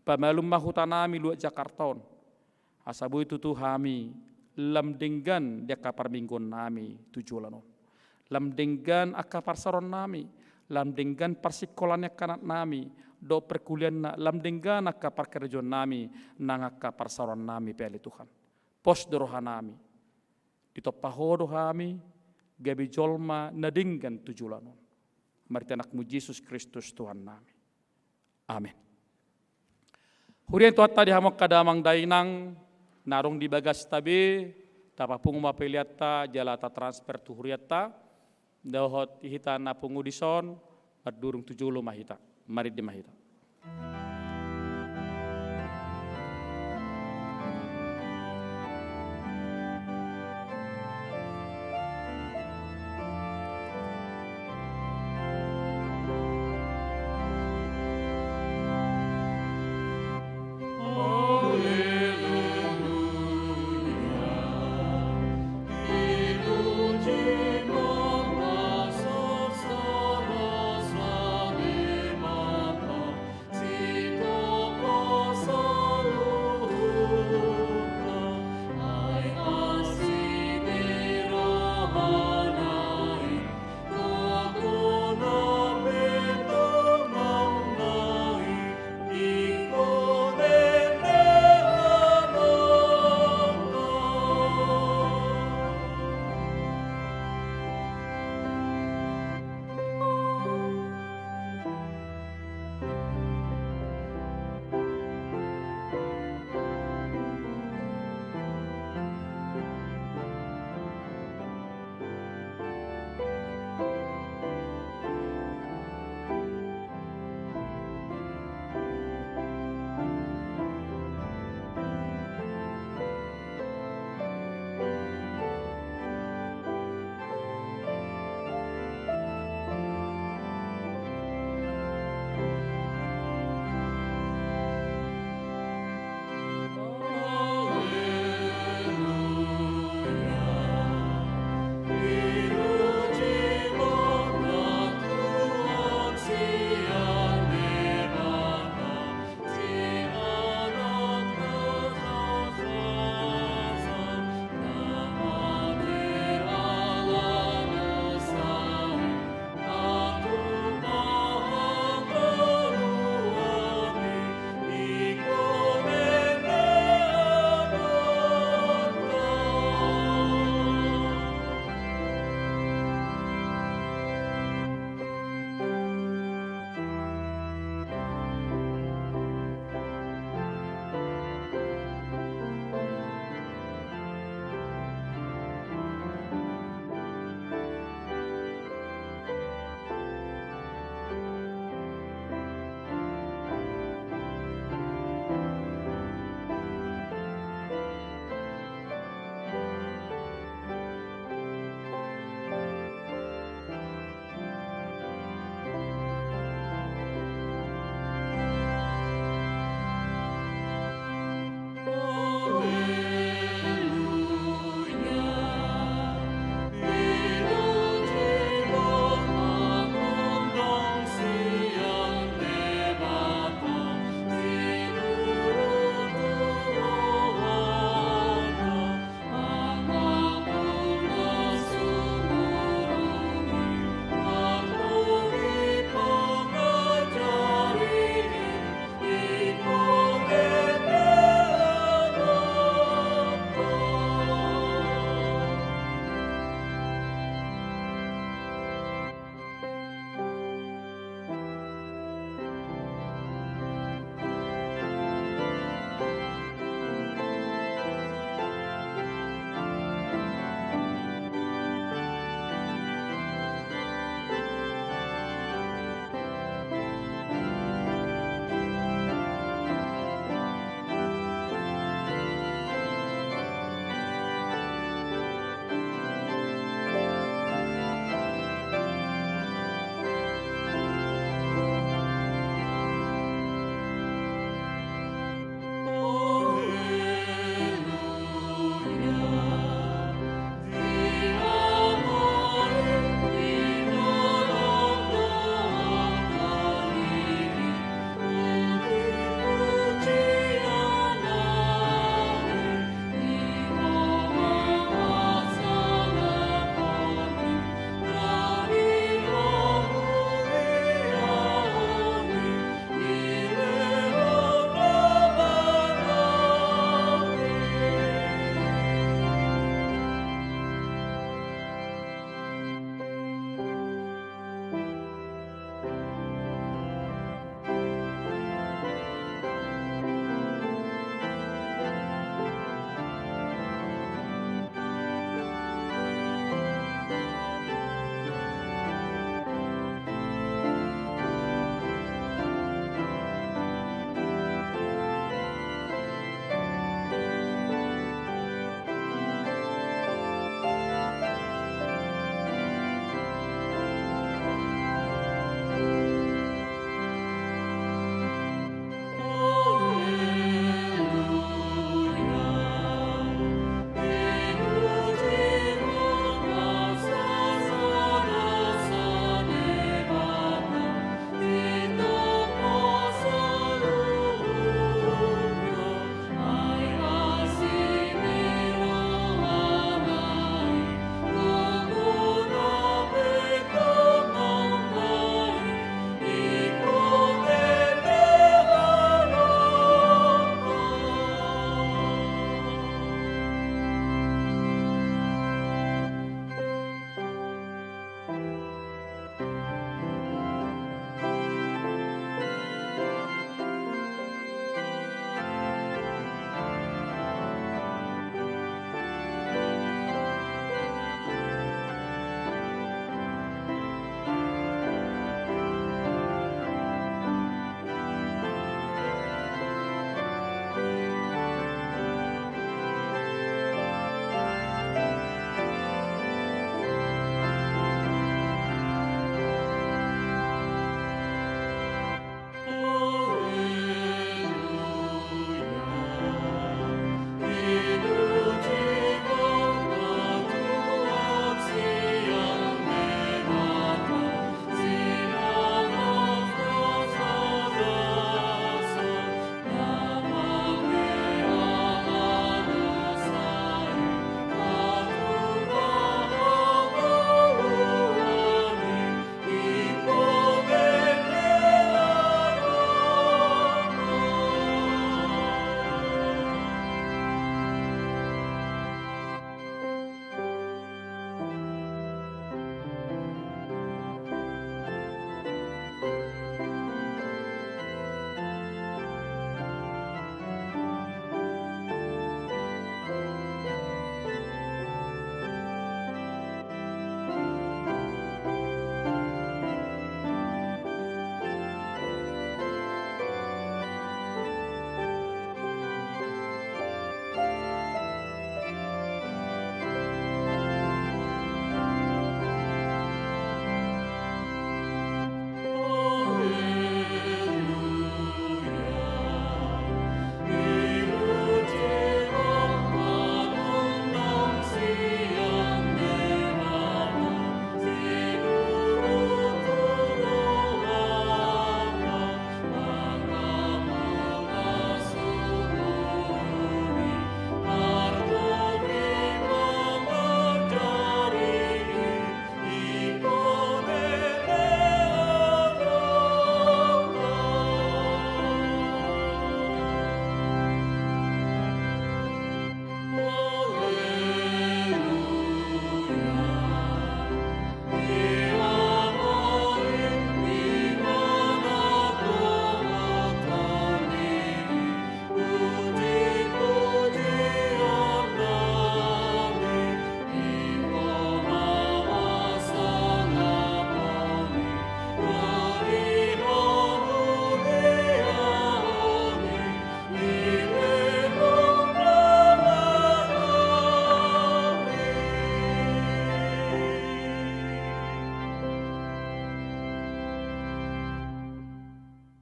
Pamalum ma hutanami luat Jakarta on. Asa boi tutu hami lam denggan di angka parmingguonnami tu joloan on. Lam denggan angka parsaorannami, lam denggan parsikolaan ni angka anaknami, dohot perkuliaanna, lam denggan angka parkarejoannami, nang angka parsaorannami pe ale Tuhan. Pos do rohanami. Ditompa ho do hami, gabe jolma na denggan tu joloan on. Marhite Anakmu Jesus Kristus Tuhannami. Amen. Huria ni Tuhanta di hamu angka damang dainang, na adong di bagasta be, tapapungu ma peleanta, jala tatransfer tu hurianta, dohot hita na pungu dison, mardurung tu jolo ma hita, marende ma hita.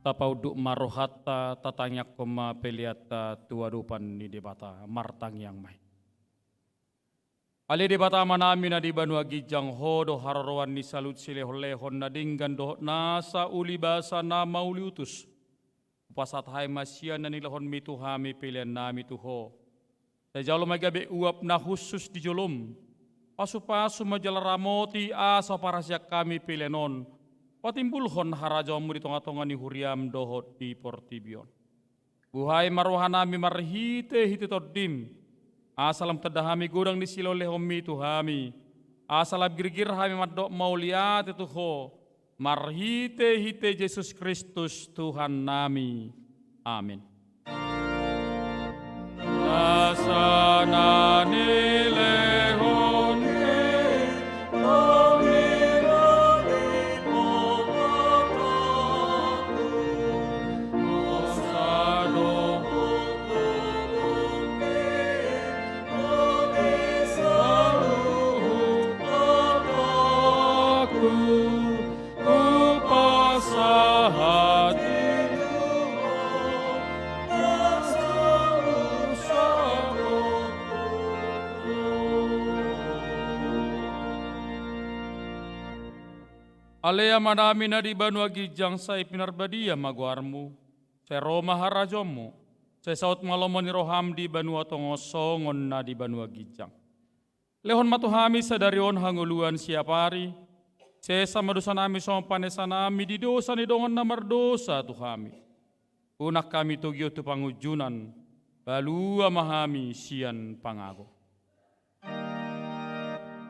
Tapaunduk ma rohanta, tatangiangkon ma peleanta tu adopan ni Debata, martangiang ma hita. Ale Debata Amanami na di banua ginjang, Ho do haroroan ni saluhut silehonlehon na denggan dohot nasa uli basa na mauliutus. Hupasahat hami ma sian na nilehonMi tu hami peleannami tu Ho. Sai jalo ma gabe uap na hushus di joloM. Pasupasu ma jala ramoti asa huparhaseang hami pelean on patimbulhon harajaonMu di tongatonga ni huriaM dohot di portibi on. Buhai ma rohanami marhitehite TondiM, asa lam tanda hami godang ni silehonlehonMi tu hami, asa lam girgir hami mandok mauliate tu Ho, marhitehite Jesus Kristus Tuhannami. Amin. Nasa na nilehon ni Ale Amanami na di banua ginjang, sai pinarbadia ma goarMu, sai ro ma harajaonMu, sai saut ma lomo ni rohaM di banua tonga on songon na di banua ginjang. Lehon ma tu hami sadari on hangoluan siapari, sesa ma dosanami songon panesanami di dosa ni dongan na mardosa tu hami. Unang hami togihon tu pangunjunan, palua ma hami sian pangago.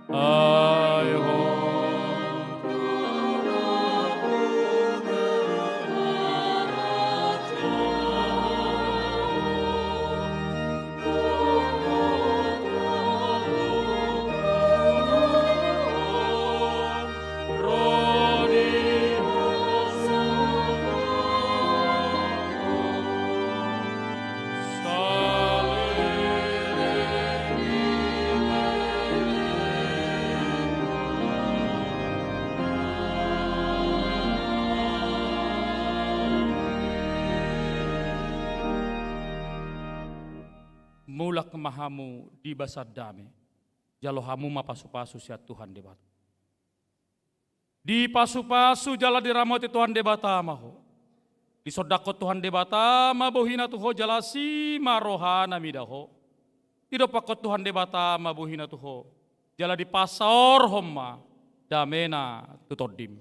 Ai Ho. Mulak ma hamu di basa dame, jalo hamu ma pasupasu sian Tuhan Debata. Dipasupasu jala diramoti Tuhan Debata ma ho. Disondangkon Tuhan Debata ma bohina tu ho jala asi ma rohana mida ho. Didompakkon Tuhan Debata ma bohina tu ho jala dipasaorhon ma damena tu tondim.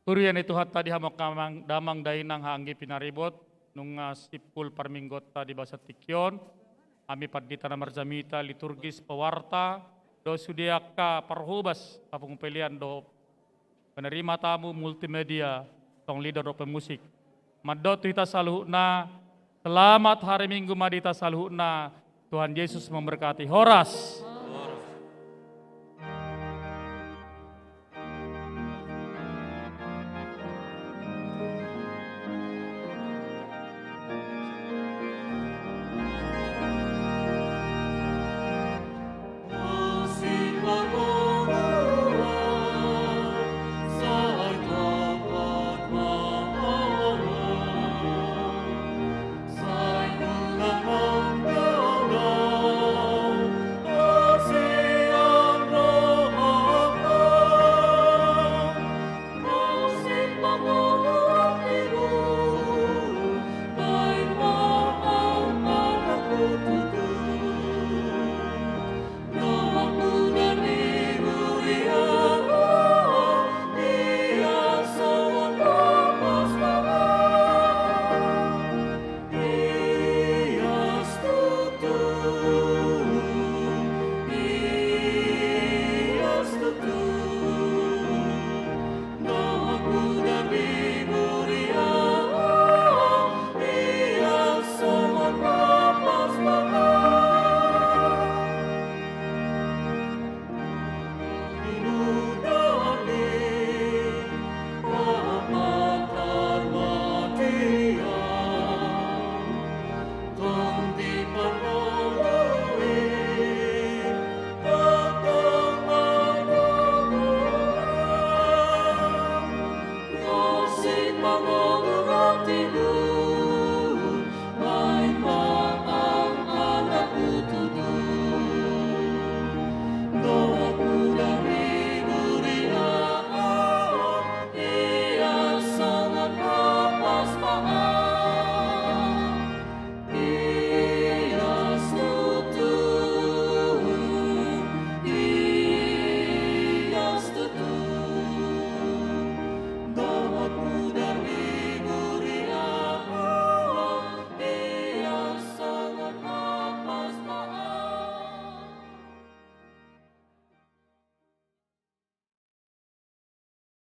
Huria ni Tuhanta di hamu angka damang dainang, haha anggi pinaribot, nunga simpul parmingguonta di bagasan tingki on. Hami pandita na marjamita liturgis, pewarta, dohot sude angka parhobas, papungu pelean dohot penerima tamu, multimedia, song leader dohot pemusik. Mandok tu hita saluhutna, selamat hari Minggu ma di hita saluhutna. Tuhan Yesus memberkati. Horas.